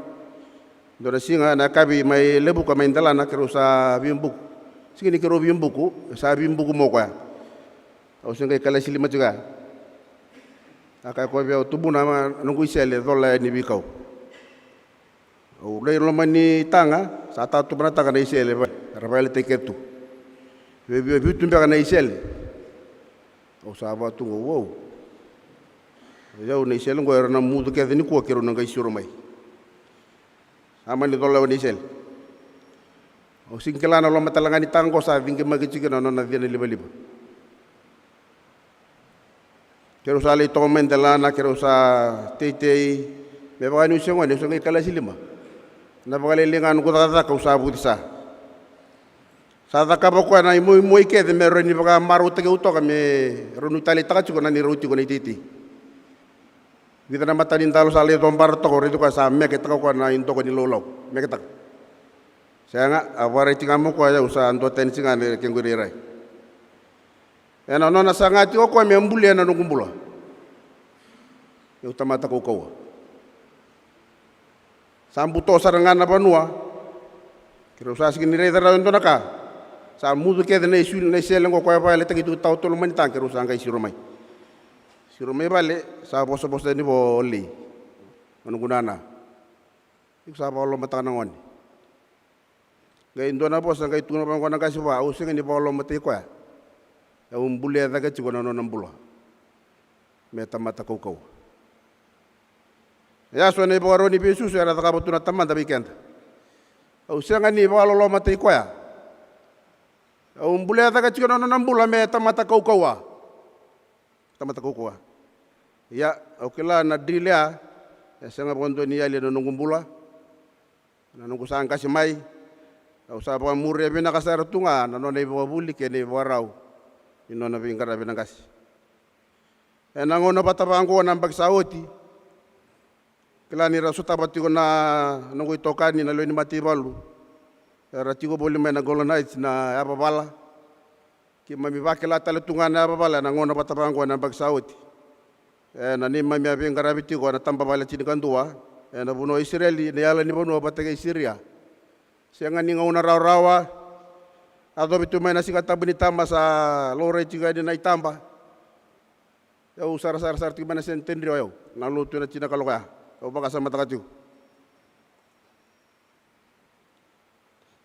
Dua na siga ena yakavi mai Levuka mai Delana keirau sa vibuku. Sega ni keirau vibuku, sa vibuku mai o koya. Au se qai kalasi lima tiko ya. A kaya o koya vei au, tubuna, noqu isele cola yani veikau. Au lai loma ni taga, sa tatuba na taga na isele, era vakayalataki kece tu. Vei, vei, vitu beka na isele. Au sa vakatuqo, wow. Ia na isele oqo era na mucu kece nikua keirau na qai siro mai. Sa mani cola na isele. Au sega ni kila na loma tale ga ni taga oqo sa ciqimaki tiko na nona cina livaliva. Keirau sa lai toka mai Delana, keirau sa teitei. Me vaka niu se gone, au se qai kalasi lima. Na vakalailai ga noqu cakacaka au sa vucesa. Sa cakava o koya na imoimoi kece me rawa ni vakamarautaki au toka me rawa niu taleitaka tiko na neirau tiko na iteitei. Vica na matanidalu sa lai cobara toka, au raici koya sa meketaka o koya na idoko ni laulau. Meketaka. Sega, a vakaraitaki ga mai o koya au sa duatani tiko ga na kequ irairai. Ena nona saga tiko o koya me bulia na noqu bula. Au tamata kaukauwa. Sa buto sara ga na vanua. Keirau sa sega ni raica rawa e dua na ka. Sa mucu kece na isele oqo, koya vakayalataki tu tawa tolu mai na taga, keirau sa qai siro mai. Siro mai vale, sa vosavosa yani vua o Lei, o noqu nana. Iko sa vakalolomataka na gone. Qai dua na vosa qai tukuna vaqo na qase vua, au sega ni vakalolomataki koya. Au bulia cake tiko na nona bula me tamata kaukauwa. E a so na ivakarau ni veisusu era cakava tu na tamada vei keda. Au sega ni vakalolomataki koya. Au bulia cake tiko na nona bula me tamata kaukauwa. Tamata kaukauwa. Ia, au kila na drili ya e sega vakadua ni yali ena noqu bula. Na noqu sa qase mai, au sa vakamuria vinaka sara tu ga na nona ivakavuli kei na ivakarau ni nona veiqaravi na qase. Ena gauna vata vaqo na yabaki sa oti, Kila ni ra sotava tiko na noqu itokani na lewe ni mataivalu. Era tiko voli mai na Golden Heights na yavavala. Keimami vakila tale tu ga na yavavala ena gauna vata vaqo ena yabaki sa oti. Ena neimami a veiqaravi tiko ena tabavale tinikadua ena vanua o Isireli, na yala ni vanua vata kei Siria. Sega ni gauna rawarawa. Yacovi tu mai na Siga Tabu ni tama sa laurai tiko yani na itaba. Au sarasara sara tiko mai na Centenary o yau, na lotu ena tina kaloka ya. Au vakasamataka tiko.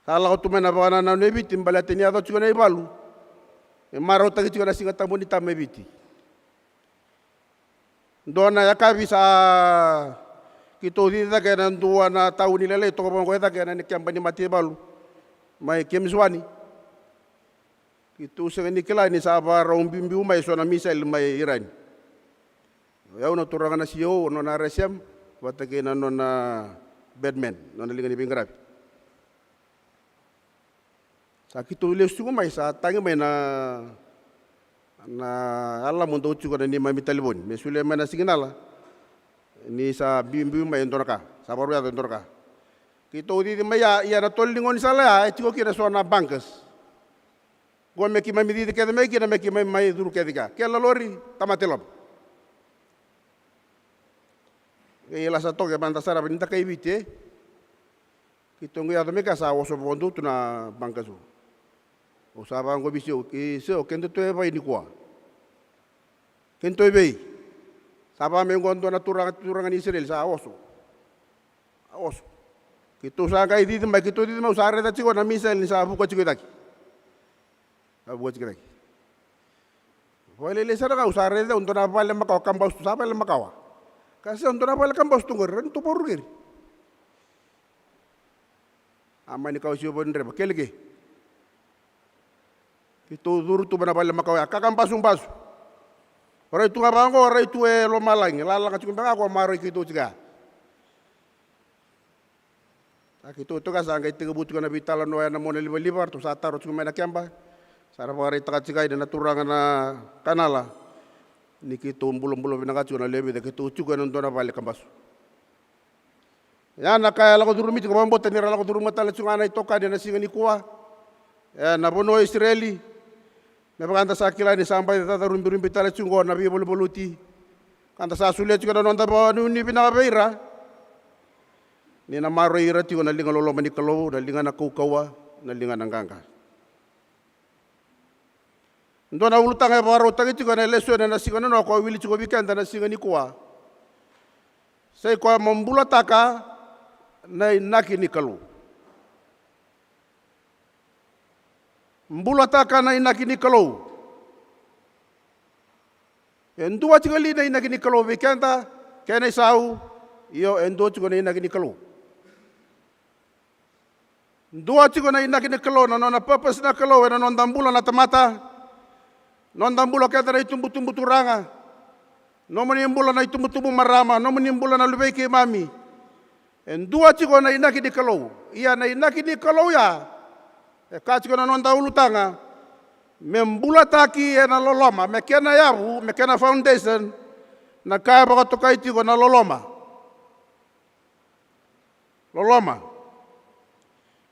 Sa lako tu mai na vakanananu e Viti baleta ni yaco tiko na ivalu. E marautaki tiko na Siga Tabu ni tama e Viti. Dua na yakavi sa keitou cici cake ena dua na tauni lailai toka vaqo e cake ena keba ni mataivalu mai Kemeswani. Keitou sega ni kila ni sa vakarau biubiu mai eso na misaili mai Irani. O yau na turaga na C O, o nona R S M vata kei na nona badman, nona liga ni veiqaravi. Sa keitou lesu tiko mai, sa tagi mai na, na alamu dau tiko na neimami talevoni me solia mai na sikinala ni sa biubiu mai e dua na ka, sa vakarau yaco e dua na ka. Keitou cici mai ya, ia na tolo ni gaunisala ya e tiko kina eso na bunkers. Qo me keimami cici kece mai kina, me keimami mai curu kece kea. Kele na lori, tamata e loma. Qai lasa toka e mada sara ni da kai Viti, e. Keitou qai yaco mai kea sa oso vakadua tu na bunkers. Au sa vaqo vei Seo, ke Seo, kedatou e vei nikua? Kedatou e vei? Sa vaka mai qo dua na turaga, turaga ni Isireli sa oso. A oso. Keitou sa qai cici mai, keitou cici mai, au sa raica tiko na misaili ni sa vuka tiko i cake. Sa vuka tiko i cake. Vakalailai sara ga au sa raica, au dua na vale makawa kabasu tu, sa vale makawa. Ka se au dua na vale kabasu tu qori, rani tu varu keri. A mani kawa sio vani dreva, kele ke. Keitou curu tu mai na vale makawa ya, kakabasubasu. Rai tu ga vaqo, rai tu e lomalagi, lalaga tiko beka ko maroroi keitou tiko ya. Sa keitou toka sa qai tekivu tiko na veitalanoa ena mona livaliva, ratou sa taro tiko mai na keba. Sa ra vakaraitaka tiko yani na turaga na kanala ni keitou bulabula vinaka tiko na lewe vica keitou tiko ena dua na vale kabasu. Ia na ka e lako curumi tiko, vakabauta ni ra lako curuma tale tiko ga na itokani ena siga nikua ena vanua o Isireli. Me vaka da sa kila ni sa baci caca rubirubi tale tiko qo na veivaluvaluti, ka da sa solia tiko na noda vakanuinui vinaka vei ira, ni na maroroi ira tiko na liga loloma ni Kalou, na liga na kaukauwa, na liga na qaqa. Dua na ulutaga e vakarautaki tiko ena lesoni ena siga nanoa ko a wili tiko vei keda na siga nikua. Sai koya mo bulataka na inaki ni Kalou. Bulataka na inaki ni Kalou. E dua tiko li na inaki ni Kalou vei keda, kena isau? Io, e dua tiko na inaki ni Kalou. Dua tiko na inaki ni Kalou, na nona purpose na Kalou ena noda bula na tamata. Noda bula keda na itubutubu turaga, nomuni bula na itubutubu marama, nomuni bula na luvei keimami. E dua tiko na inaki ni Kalou. Ia na inaki ni Kalou ya, e ka tiko na noda ulutaga, me bulataki ena loloma, me kena yavu, me kena foundation, na ka e vakatokai tiko na loloma. Loloma.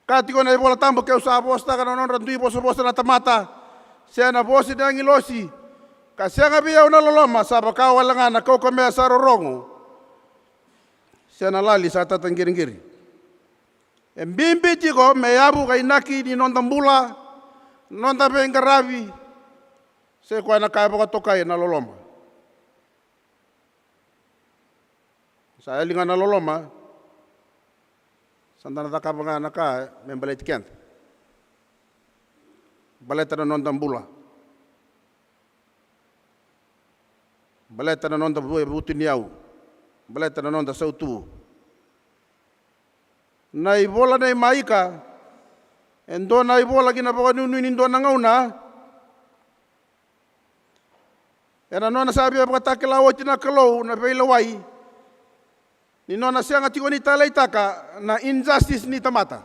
Ka tiko na iVola Tabu, ke au sa vosataka na nodra dui vosavosa na tamata, se na vosa ni agilosi, ka sega vei au na loloma, sa vaka wale ga na kaukamea sa rorogo, se na lali sa tataqiriqiri. E bibi tiko me yavu ka inaki ni noda bula, noda veiqaravi, se koya na ka e vakatokai na loloma. Sa yali ga na loloma, sa da na cakava ga na ka me baleti keda. Baleta na noda bula. Baleta na noda vu-, vutuniyau. Baleta na noda sautu. Na ivola nei Maika, e dua na ivola ki na vakanuinui ni dua na gauna, ena nona sa via vakatakila oti na Kalou na veilewai ni nona sega tiko ni taleitaka na injustice ni tamata.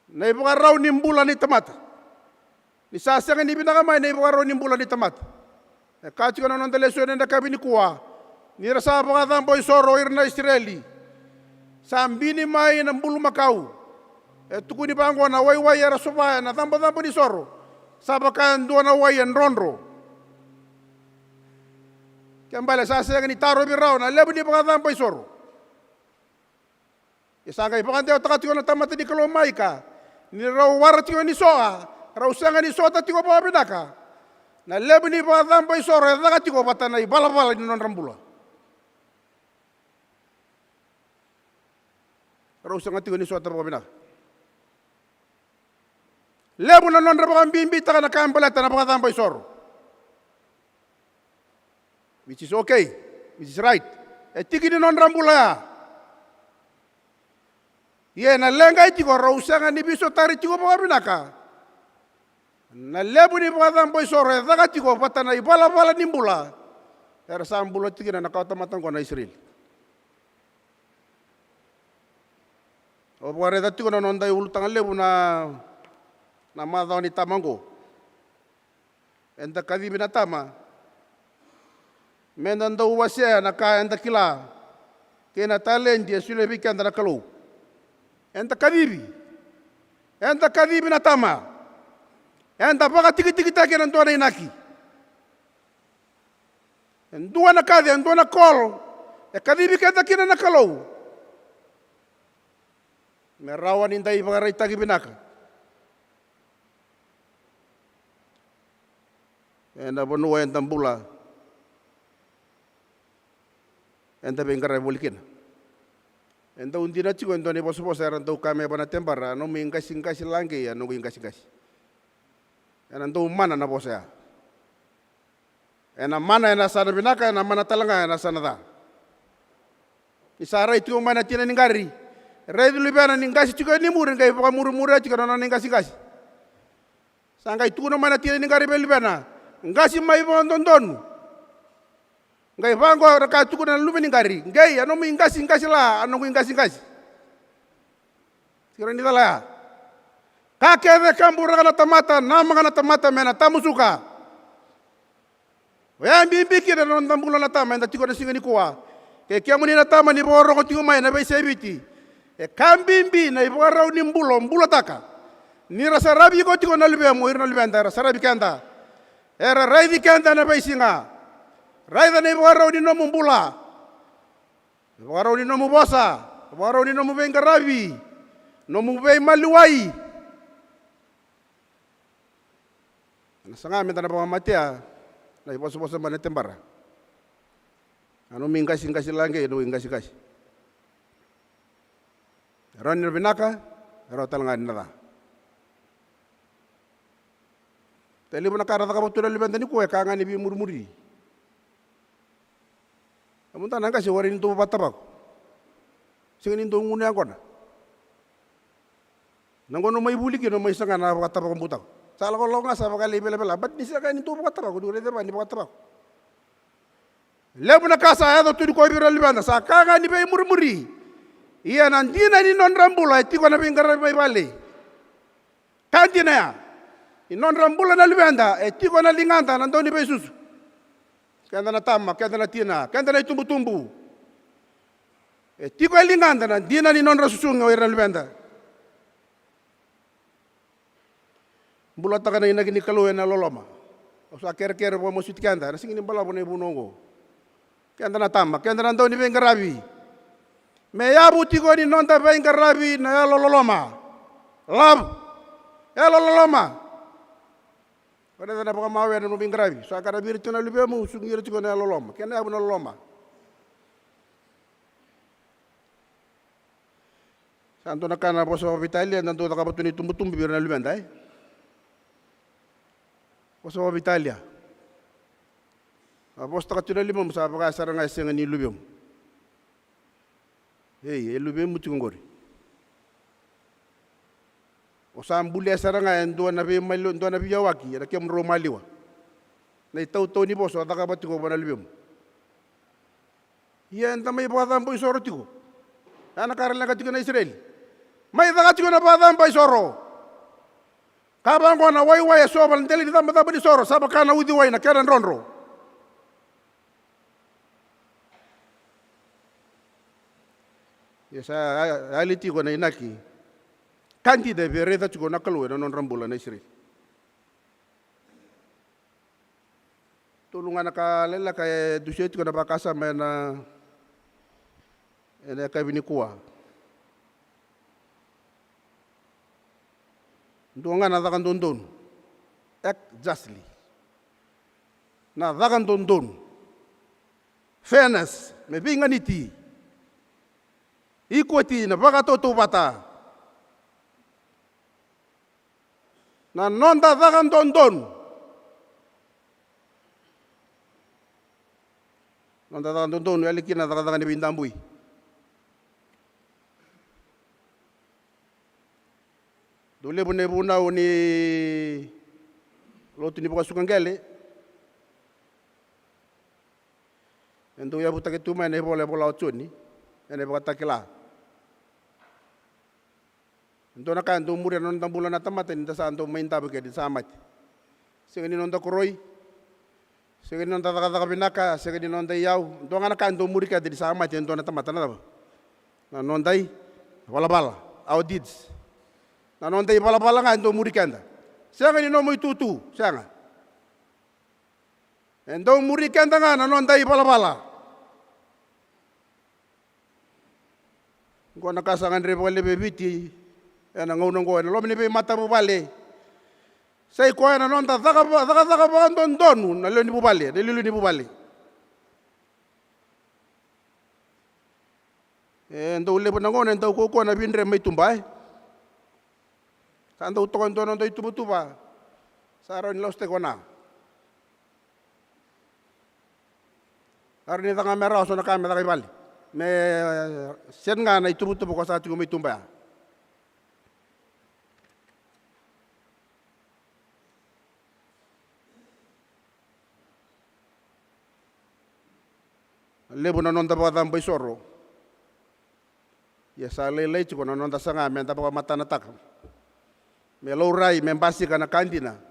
Na ivakarau ni bula ni tamata. Ni sa sega ni vinaka mai na ivakarau ni bula ni tamata. E ka tiko na noda lesoni ena yakavi nikua. Ni ra sa vakacabo isoro o ira na Isireli, sa bini mai na bulumakau. E tukuni vaqo, na waiwai era sova ena cabocabo ni soro sa vaka e dua na wai e drodro. Ke bale sa sega ni tarovi rawa na levu ni vakacabo isoro. E sa qai vakadewataka tiko na tamata ni Kalou mai ka, ni rau wara tiko ni soa, rau sega ni sota tiko vakavinaka. Na levu ni vakacabo isoro e caka tiko vata na ivalavala ni nodra bula. Rau sega tiko ni sota vakavinaka. Levu na nodra vakabibitaka na ka e baleta na vakacabo isoro. Which is okay, which is right. E tiki ni nodra bula ya. Ia ena leqa e tiko, rau sega ni veisotari tiko vakavinaka. Na levu ni vakacabo isoro e caka tiko vata na ivalavala ni bula era sa bula tiko kina na kawatamata oqo na Isireli. Au vakaraica tiko na noda iulutaga levu na, na macawa ni tama oqo. Eda kacivi na tama meda dau wasea na ka eda kila kei na taledi e solia vei keda na Kalou. Eda kacivi, eda kacivi na tama. Eda vakatikitikitaki ena dua na inaki. E dua na kaci, e dua na call e kacivi keda kina na Kalou, me rawa ni da ivakaraitaki vinaka ena vanua eda bula, eda veiqaravi voli kina. E dau dina tiko e dua na ivosavosa era dau kaya mai vei na tebara, a nomu iqasiqasi laqei, a noqu iqasiqasi. Ena dau mana na vosa ya. Ena mana ena yasana vinaka, ena mana tale ga ena yasana ca. Ni sa rai tiko mai na tina ni qari, raici luvena ni qasi tiko e muri, qai vakamurimuria tiko na nona iqasiqasi. Sa qai tukuna mai na tina ni qari vei luvena, qasi mai vakadodonu. Qai vaqo na ka e tukuna na luve ni qari, qei, a nomu iqasiqasi la, a noqu iqasiqasi. Tiko ni cala ya. Ka kece e kaburaka na tamata, namaka na tamata me na tamusuka. Oya e bibi kina na noda bula na tama eda tiko na siga nikua. Kei kemuni na tama ni vakarorogo tiko mai na veiyasai Viti, e ka bibi na ivakarau ni bula o bulataka. Ni ra saravi iko tiko na luvemu, o ira na luveda era saravi keda. Era raici keda ena veisiga. Raica na ivakarau ni nomu bula. Ivakarau ni nomu vosa, ivakarau ni nomu veiqaravi, nomu veimaliwai. Ena saga meda na vakamatea na ivosavosa mai na tebara. A nomu iqasiqasi laqei, a nomu iqasiqasi. E rawa ni na vinaka, e rawa tale ga ni na ca. Talevu na ka era cakava tu na luveda nikua e ka ga ni veimurimuri. E muda na qase, warai ni dou vakatavako. Sega ni dou gunu yaqona. Na gauna o mai vuli kina o mai saga na vakatavako butako. Sa lakolako ga sa vakalei velavela, but ni sega ni dou vakatavako, ni raica vaka ni vakatavako. Levu na ka sa yaco tu nikua vei ira na luveda sa ka ga ni veimurimuri. Ia na dina ni nodra bula e tiko na veiqaravi mai vale. Ka dina ya, ni nodra bula na luveda e tiko na ligada na dau ni veisusu. Keda na tama, keda na tina, keda na itubutubu. E tiko e ligada na dina ni nodra susugi o ira na luveda. Bulataka na inaki ni Kalou ena loloma. Au sa kerekere vakamasuti keda ena siga ni balavu na ivunau oqo. Keda na tama, keda na dau ni veiqaravi. Me yavu tiko ni noda veiqaravi na yalololoma. Love. Yalololoma. Raica na vakamau ena nomu veiqaravi. Sa qaravi ira tiko na luvemu, sugi ira tiko na yalololoma. Kena yavu na loloma. Sa dua na ka na vosa vakaveitalia, na dau cakava tu na itubutubu vei ira na luveda, e? Vosa vakaveitalia. A vosataka tu na limamu sa vaka sara ga e sega ni luvemu. Ei, e luvemu tiko oqori. O sa bulia sara ga e dua na veimaliwa, dua na veiyawaki ena kemudrau maliwa. Na itautau ni vosa o cakava tiko vua na luvemu. Ia eda mai vakacabo isoro tiko. Ya na ka ra leqa tiko na Isireli. Mai caka tiko na vakacabo isoro. Ka vaqo na waiwai e sova na dela ni cabocabo ni soro, sa vaka na uciwai na kena drodro. Ia sa yali tiko na inaki ka dina e via raica tiko na Kalou ena nodra bula na Isireli. Tolu ga na ka leleka e dusia tiko na vakasama ena, ena yakavi nikua. Dua ga na caka dodonu. Act justly. Na caka dodonu. Fairness, me veiganiti. Equity, na vakatautauvata. Na noda caka dodonu. Noda caka dodonu, yali kina na cakacaka ni veidabui. Dau levu na ivunau ni lotu ni vakasuka qele. E dau yavutaki tu mai na ivola e vola o Joni ena iVakatakila. E dua na ka e dau muria na noda bula na tamata ni da sa dau mai davo kina ni sa mate. Sega ni noda koroi, sega ni noda cakacaka vinaka, sega ni noda iyau. Dua ga na ka e dau muri keda ni sa mate e dua na tamata, na cava? Na noda ivalavala, our deeds. Na noda ivalavala ga e dau muri keda. Sega ni nomu itutu, sega. E dau muri keda ga na noda ivalavala. Oqo na ka sa gadrevi vakalevu e Viti ena gauna oqo ena loma ni veimatavuvale. Sa i koya na noda caka va-, cakacaka vakadodonu na lewe ni vuvale, na iliuliu ni vuvale. E dau levu na gauna e dau kaukaua na vidre mai tuba, e. Sa dau toka e dua na noda ituvatuva. Sa rawa ni lasutaki vua. Sa rawa ni caka me rawa so na ka me caka i vale. Me set ga na ituvatuva ko sa tiko mai tuba ya. Levu na noda vakacabo isoro. Ia sa lailai tiko na noda saga me da vakamatanataka, me laurai, me basika na ka dina.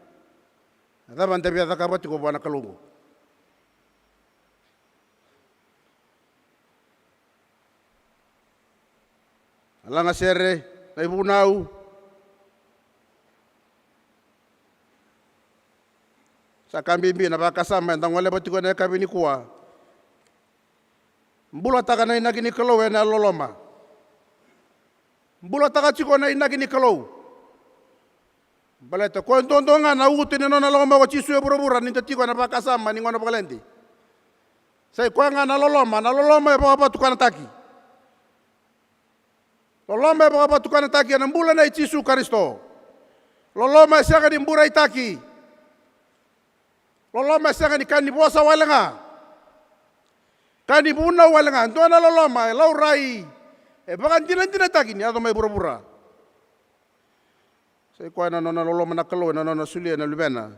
Na cava da via cakava tiko vua na Kalou oqo? Na lagasere, na ivunau. Sa ka bibi na vakasama eda goleva tiko ena yakavi nikua. Bulataka na inaki ni Kalou ena loloma. Bulataka tiko na inaki ni Kalou. Baleta koya duadua ga na uto ni nona loloma ko Jisu e vuravura ni da tiko ena vakasama ni gauna vakalede. Sa i koya ga na loloma, na loloma e vakavatukanataki. Loloma e vakavatukanataki ena bula nei Jisu Karisito. Loloma e sega ni buraitaki. Loloma e sega ni ka ni vosa wale ga, ka ni vunau wale ga. Dua na loloma e laurai, e vakadinadinataki ni yaco mai vuravura. Sa i koya na nona loloma na Kalou ena nona solia na Luvena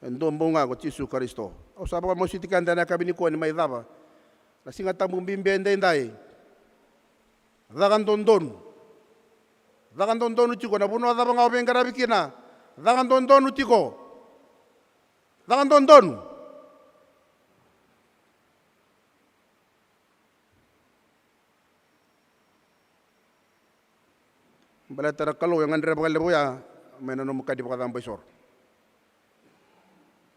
e dua bau ga ko Jisu Karisito. Au sa vakamasuti keda ena yakavi nikua ni mai cava na Siga Tabu bibi edaidai. Caka dodonu. Caka dodonu tiko na vanua cava ga o veiqaravi kina. Caka dodonu tiko. Caka dodonu. Baleta na Kalou e gadreva vakalevu ya mai na nomu ka ni vakacabo isoro.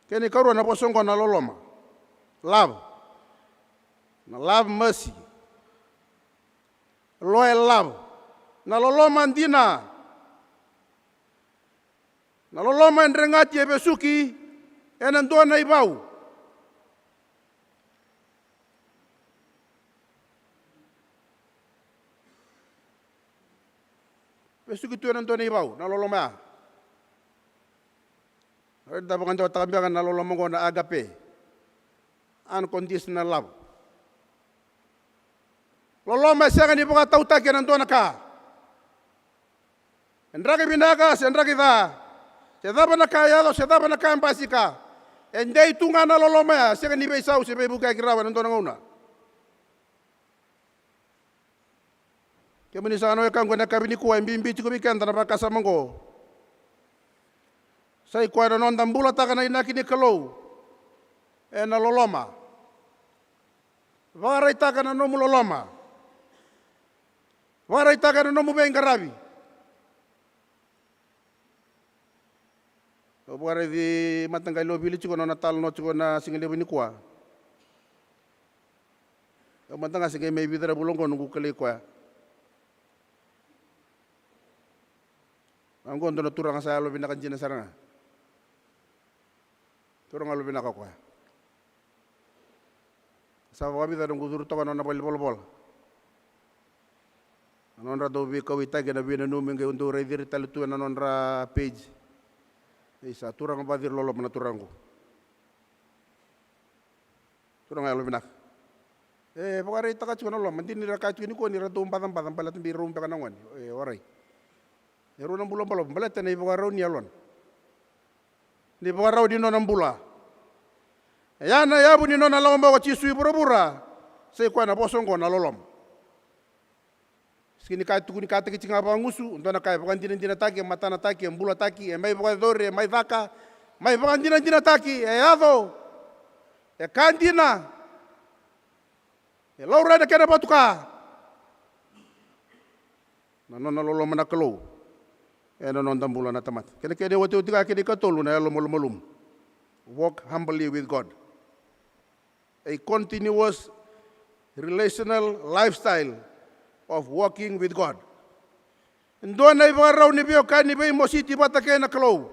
Kena ikarua na vosa oqo na loloma. Love. Na love, mercy. Loyal love. Na loloma dina. Na loloma e dregati, e vesuki ena dua na ivau. Vesuki tu ena dua na ivau na loloma ya. Eda vakadewataka beka na loloma oqo na agape, unconditional love. Loloma e sega ni vakatautaki ena dua na ka. E draki vinaka se draki ca, se cava na ka e yaco, se cava na ka e basika, e dei tu ga na loloma ya, sega ni veisau se veivukiyaki rawa ena dua na gauna. Kemuni sa na wekaqu ena yakavi nikua, e bibi tiko vei keda na vakasama oqo. Sa i koya na noda bulataka na inaki ni Kalou ena loloma. Vakaraitaka na nomu loloma. Vakaraitaka ena nomu veiqaravi. Au vakaraici mataqali o Vili tiko na nona talanoa tiko na siga levu nikua. Au mada ga se qai mai vica na vula oqo noqu kilai koya. Oqo dua na turaga sa yalovinaka dina sara ga. Turaga yalovinaka o koya. Sa vakavica noqu curu toka na nona valenivolavola. Na nodra dau veikauwaitaki na veinanumi qai dau raici ira tale tu ena nodra page. Isa, turaga vakaciriloloma na turaga qo. Turaga yalovinaka. E vakaraitaka tiko na loloma, dina ni ra kaya tiko nikua ni ra dau bacabaca baleta bera rau beka na gone. E warai. E rau na bula balavu baleta na ivakarau ni yalona. Ni vakarau ni nona bula. E ya na yavu ni nona lako mai ko Jisu i vuravura. Sa i koya na vosa oqo na loloma. Sega ni ka e tukuni kataki tiko ga vakagusu, dua na ka e vakadinadinataki, e matanataki, e bulataki, e mai vakayacori, e mai caka, mai vakadinadinataki, e yaco, e ka dina, e laurai na kena vatuka. Na nona loloma na Kalou ena noda bula na tamata. Kena kena iotioti ga kena ikatolu na yalomalumalumu. Walk humbly with God. A continuous relational lifestyle of walking with God. E dua na ivakarau ni veiwekani veimositi vata kei na Kalou.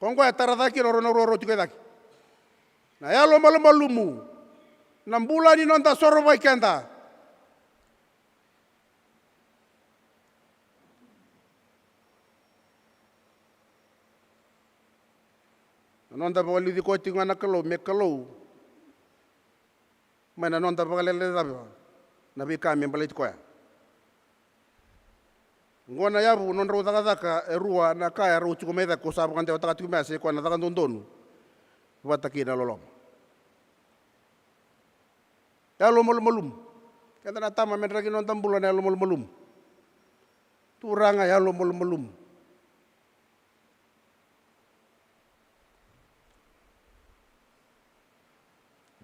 Ko qo e tara cake kina o rau na ruarua tiko e cake. Na yalomalumalumu, na bula ni noda sorovaki keda. Na noda vakaliuci koya tiko ga na Kalou me Kalou mai na noda vakalecalecava na veika me baleti koya. Oqo na yavu nodrau cakacaka e rua na ka e rau tiko mai cake, ko sa vakadewataka tiko mai, sa i koya na caka dodonu vata kei na loloma. Yalomalumalumu. Keda na tama me draki noda bula na yalomalumalumu. Turaga yalomalumalumu.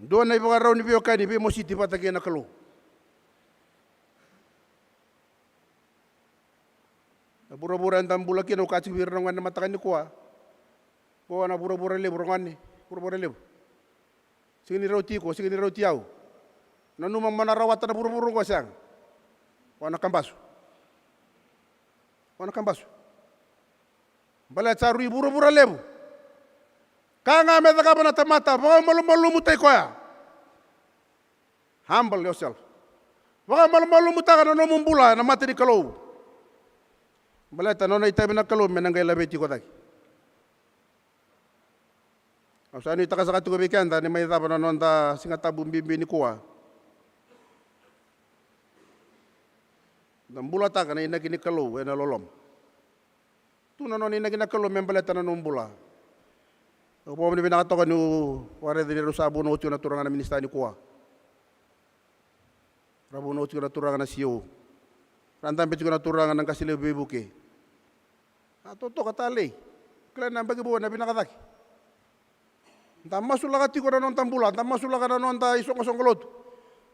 Dua na ivakarau ni veiwekani veimositi vata kei na Kalou. Na vuravura eda bula kina, au kaya tiko vei ira na gone na mataka nikua. Qo na vuravura levu, ra gone, vuravura levu. Sega ni rauti iko, sega ni rauti au. Nanuma mo na rawata na vuravura oqo, sega. O na kabasu. O na kabasu. Baleta sa rui vuravura levu. Ka ga me cakava na tamata, vakamalumalumutaki koya. Humble yourself. Vakamalumalumutaka na nomu bula ena mata ni Kalou. Baleta na nona itavi na Kalou me na qai laveti iko cake. Au sa nuitaka saka tiko vei keda ni mai cava na noda Siga Tabu bibi nikua. Da bulataka na inaki ni Kalou ena loloma. Tu na nona inaki na Kalou me baleta na nomu bula. Au vakavinavinaka toka niu vakaraica ni rau sa vunau tiko na turaga na minisita nikua. Ra vunau tiko na turaga na C E O. Ra dabe tiko na turaga na qase levu veivuke. A totoka talei. Kila na yabaki vou ena vinaka cake. Da masulaka tiko na noda bula, da masulaka na noda isoqosoqo lotu,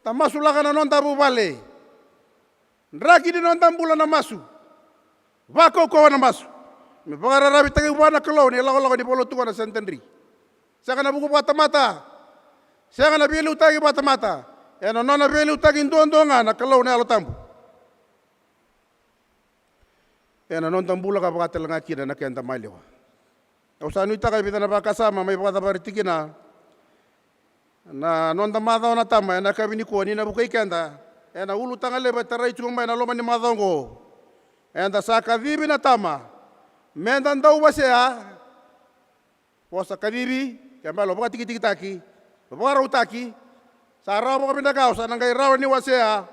da masulaka na noda vuvale. Draki ni noda bula na masu. Vakaukauwa na masu. Me vakararavitaki vua na Kalou na ilakolako ni valotu qo na Sentedri. Sega na vuku vakatamata. Sega na veiliutaki vakatamata. Ena nona veiliutaki duadua ga na Kalou na Yalo Tabu. Ena noda bula ka vaka tale ga kina na keda maliwa. Au sa nuitaka e vica na vakasama mai vakacavari tikina. Na noda macawa na tama ena yakavi nikua ni na vukei keda ena ulutaga levu e tarai tiko mai na loma ni macawa oqo. Eda sa kacivi na tama meda dau wasea. Vosa kacivi, ke balo vakatikitikitaki, vakarautaki. Sa rawa vakavinaka, au sa na qai rawa ni wasea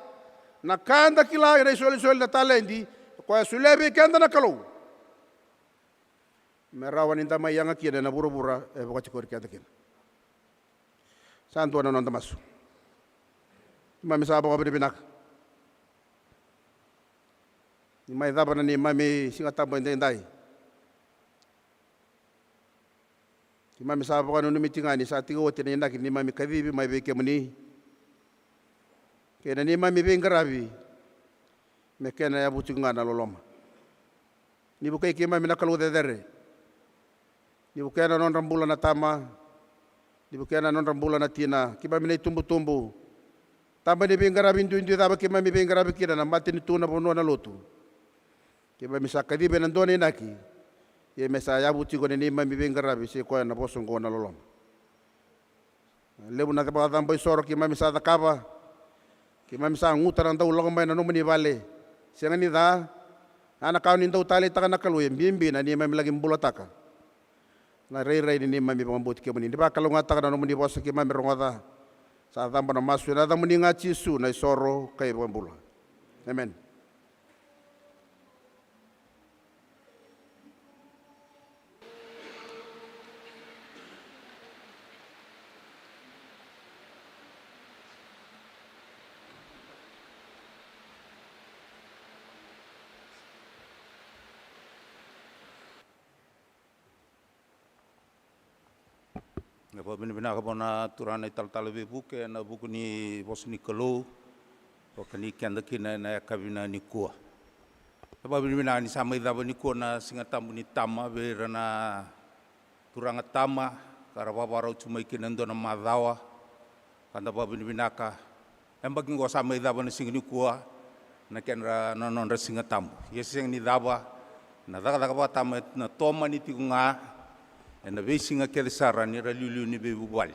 na ka eda kila ena isolisoli na taledi koya e solia vei keda na Kalou. Me rawa ni da mai yaga kina ena vuravura e vakatikori keda kina. Sa dua na noda masu. Keimami sa vakavinavinaka ni mai cava na neimami Siga Tabu edaidai. Keimami sa vakananumi tiko ga ni sa tiko oti na inaki ni neimami kacivi mai vei kemuni. kei na neimami veiqaravi me kena yavu tiko ga na loloma. Ni vukei keimami na Kalou cecere. Ni vukea na nodra bula na tama. Ni vukea na nodra bula na tina. Keimami na itubutubu, taba ni veiqaravi duidui cava keimami veiqaravi kina, na matanitu, na vanua, na lotu. Keimami sa kacivi ena dua na inaki. Ia me sa yavu tiko na neimami veiqaravi, se koya na vosa oqo na loloma. Levu na vakacabo isoro keimami sa cakava. Keimami sa guta na dau lako mai na nomuni vale. Sega ni ca. A na ka o ni dau taleitaka na Kalou, e bibi na neimami laki bulataka na rairai ni neimami vakabauti kemuni. Ni vakalougatataka na nomuni vosa keimami rogoca. Sa cabo na masu ena yacamuni ga Jisu na isoro kei vakabula. Emeni. Na vakavinavinaka vua na Turaga na italatala veivuke ena vuku ni vosa ni Kalou, vakani keda kina ena yakavi nikua. Na vakavinavinaka ni sa mai cava nikua na Siga Tabu ni Tama vei ira na turaga tama ka ra vakavakarau tu mai kina e dua na macawa. Ka da vakavinavinaka, yabaki oqo sa mai cava na siga nikua na kedra, na nodra Siga Tabu. Ia sega ni cava, na cakacaka vakatama na tomani tiko ga ena veisiga kece sara ni ra liuliu ni veivuvale.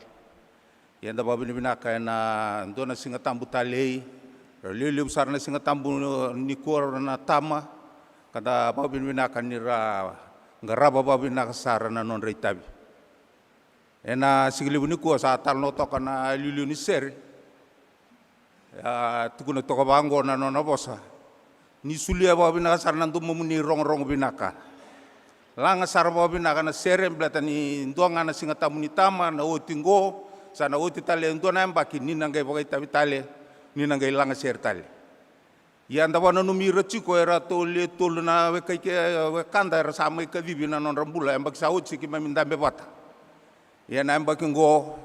Ia da vakavinavinaka ena dua na Siga Tabu talei, ra liuliu sara na Siga Tabu nikua na tama, ka da vakavinavinaka ni ra qarava vakavinaka sara na nodra itavi. Ena siga levu nikua sa talanoa toka na liuliu ni sere. A tukuna toka vaqo na nona vosa: ni solia vakavinaka sara na domomuni rogorogo vinaka. Laga sara vakavinaka na sere, baleta ni dua ga na Siga Tabu ni Tama na oti qo, sa na oti tale e dua na yabaki ni na qai vakaitavi tale, ni na qai laga sere tale. Ia da vakananumi ira tiko e ratou le tolu na wekai kei wekada era sa mai kacivi na nodra bula, yabaki sa oti keimami dabe vata. Ia na yabaki oqo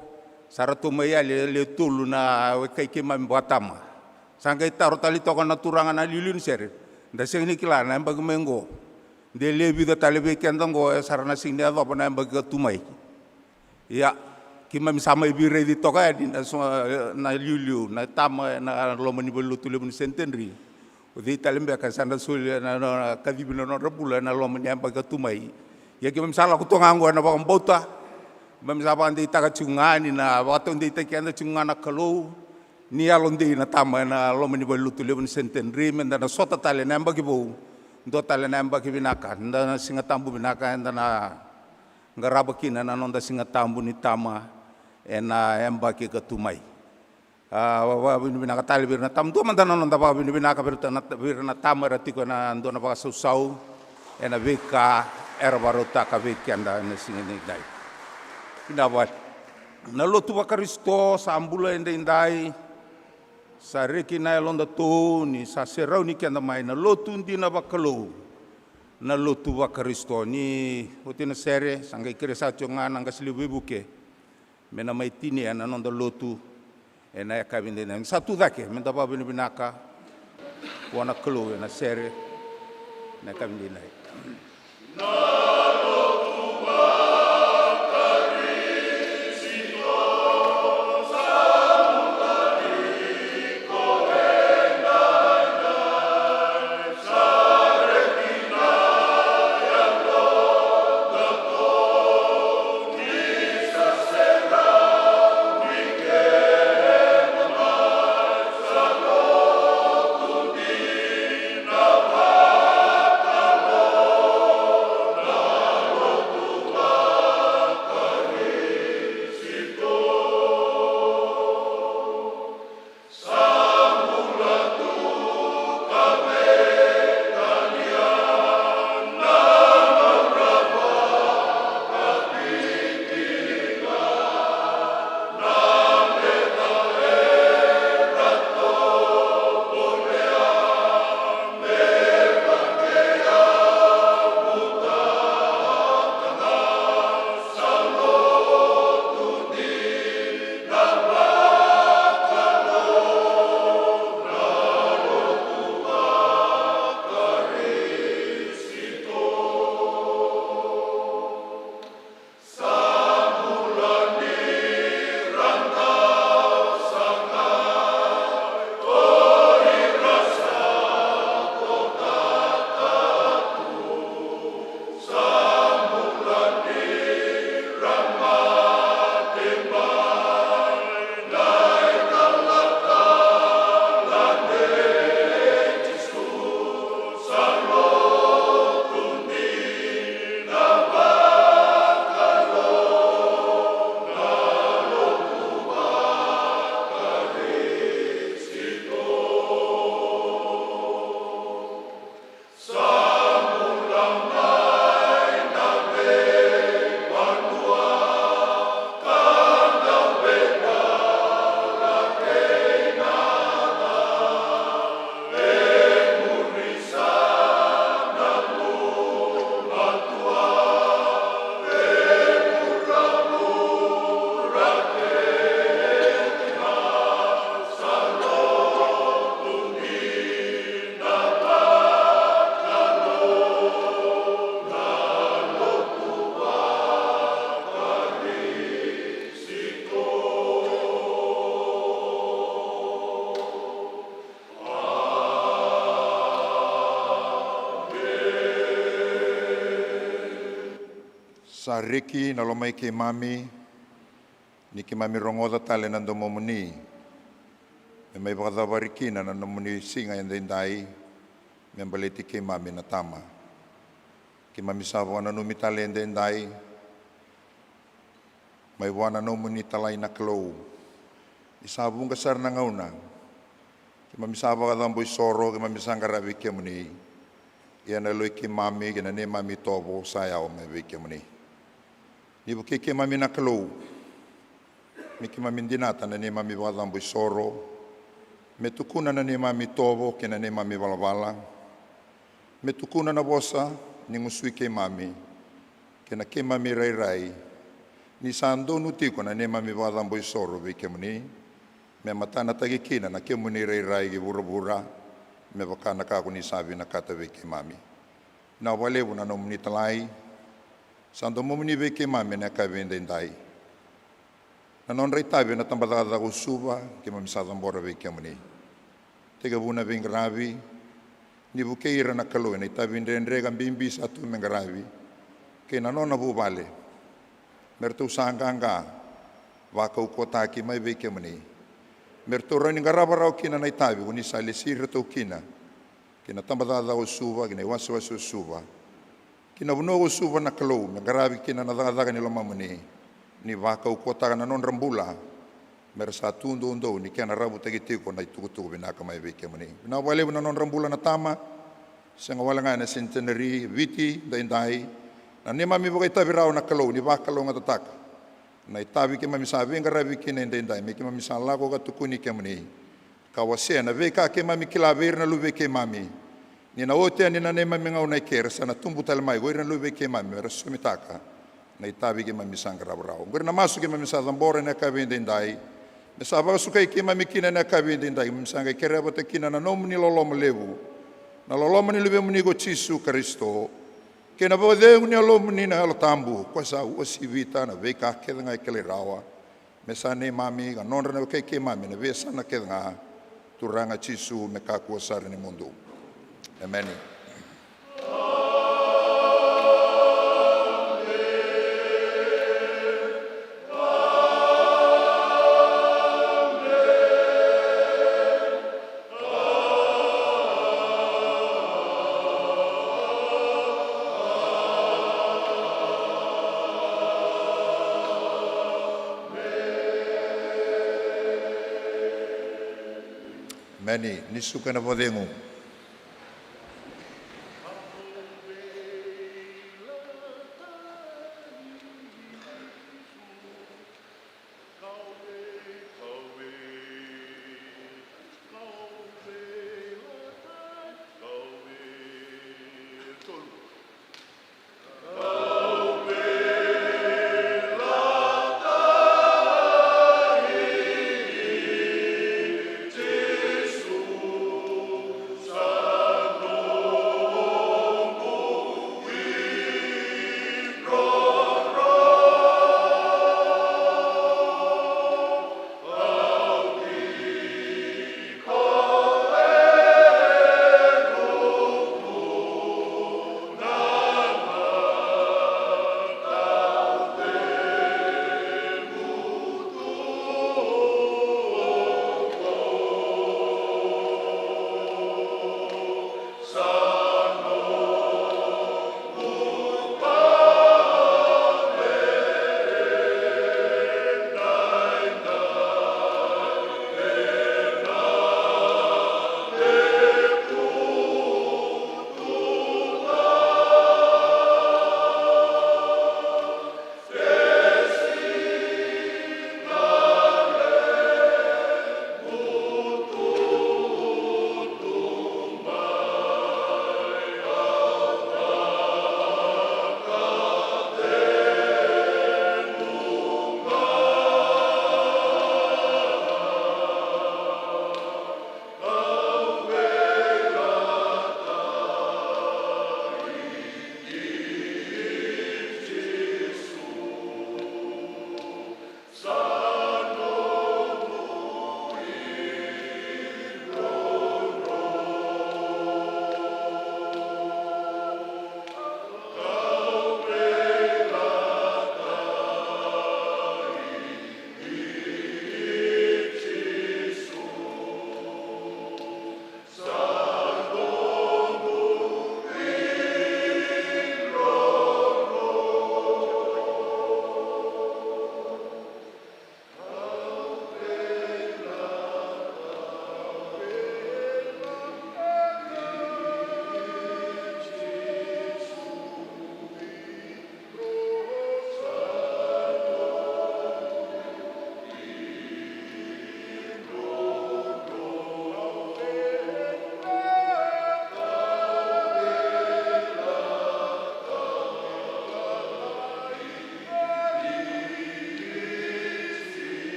sa ratou mai yali e le tolu na wekai keimami vakatama. Sa qai taro tale toka na turaga na liuliu ni sere: da sega ni kila na yabaki mai oqo de le vica tale vei keda oqo e sa ra na sega ni yacova na yabaki ka tu mai. Ia keimami sa mai veiraici toka yani na so, na liuliu na tama ena loma ni valenilotu levu ni Centenary. O cei tale beka sa na soli na, na, na kacivi na nodra bula ena loma ni yabaki ka tu mai? Ia keimami sa lako toka ga oqo ena vakabauta. Keimami sa vakadeitaka tiko ga ni na vakataudeitaki keda tiko ga na Kalou. Ni yalodei na tama ena loma ni valenilotu levu ni Centenary, me da na sota tale na yabaki vou. Dua tale na yabaki vinaka, dua na Siga Tabu vinaka eda na qarava kina na noda Siga Tabu ni Tama ena yabaki ka tu mai. A, vakavinavinaka tale vei ira na tama. Dua mada na noda vakavinavinaka vei ira na, vei ira na tama era tiko ena dua na vakasausau ena veika era vakarautaka vei keda ena siga edaidai. Vinaka vakalevu. Na lotu vaKarisito sa bula edaidai, sa reki na yalodatou ni sa serauni keda mai na lotu dina vaKalou, na lotu vaKarisito. Ni oti na sere sa qai kerea saka tiko ga na qase levu veivuke me na mai tinia na noda lotu ena yakavi edaidai. Sa tu cake me da vakavinavinaka vua na Kalou ena sere ena yakavi edaidai. Sa reki na lomai keimami ni keimami rogoca tale na domomuni, me mai vakacavari kina na nomuni siga edaidai me baleti keimami na Tama. Keimami sa vakananumi tale edaidai mai vua na nomuni talai na Kalou. Ni sa vuqa sara na gauna keimami sa vakacabo isoro, keimami sa qaravi kemuni. Ia na yaloi keimami kei na neimami itovo sa yawa mai vei kemuni. Ni vukei keimami na Kalou me keimami dinata na neimami vakacabo isoro, me tukuna na neimami itovo kei na neimami valavala, me tukuna na vosa ni gusui keimami kei na keimami rairai. Ni sa donu tiko na neimami vakacabo isoro vei kemuni, me matanataki kina na kemuni rairai ki vuravura, me vaka na ka ko ni sa vinakata vei keimami. Vinaka vakalevu na nomuni talai sa domomuni vei keimami ena yakavi edaidai. Na nodra itavi ena tabacakacaka o Suva keimami sa cabora vei kemuni. Tekivu na veiqaravi, ni vukei ira na Kalou ena itavi dredre ka bibi sa tu me qaravi, kei na nona vuvale, me ratou sa qaqa vakaukauwataki mai vei kemuni, me ratou rawa ni qarava rawa kina na itavi ko ni sa lesi iratou kina ki na tabacakacaka o Suva, ki na iwasewase o Suva, ki na vanua o Suva na Kalou, me qaravi kina na cakacaka ni lomamuni, ni vakaukauwataka na nodra bula, me ra sa tu doudou ni kena ravutaki tiko na itukutuku vinaka mai vei kemuni. Vinaka vakalevu na nodra bula na Tama, sega wale ga ena centenary e Viti edaidai, na neimami vakaitavi rawa na Kalou, ni vakalougatataka na itavi keimami sa veiqaravi kina edaidai, me keimami sa lako ka tukuni kemuni, ka wasea na veika keimami kila vei ira na luvei keimami. Ni na oti yani na neimami gauna eke, era sa na tubu tale mai ko ira na luvei keimami me ra sosomitaka na itavi keimami sa qarava rawa. Oqori na masu keimami sa cabora ena yakavi edaidai, me sa vakasukai keimami kina ena yakavi edaidai, keimami sa qai kerea vata kina na nomuni loloma levu, na loloma ni Luvemuni ko Jisu Karisito, kei na vakacegu ni Yalomuni na Yalo Tabu, ko sa uasivita na veika kece ga e kilai rawa, me sa neimami ka nodra na wekai keimami ena veiyasana kece ga. Turaga Jisu, me kakua sara ni mudu. Emeni. Emeni. Ni suka ena vakacegu.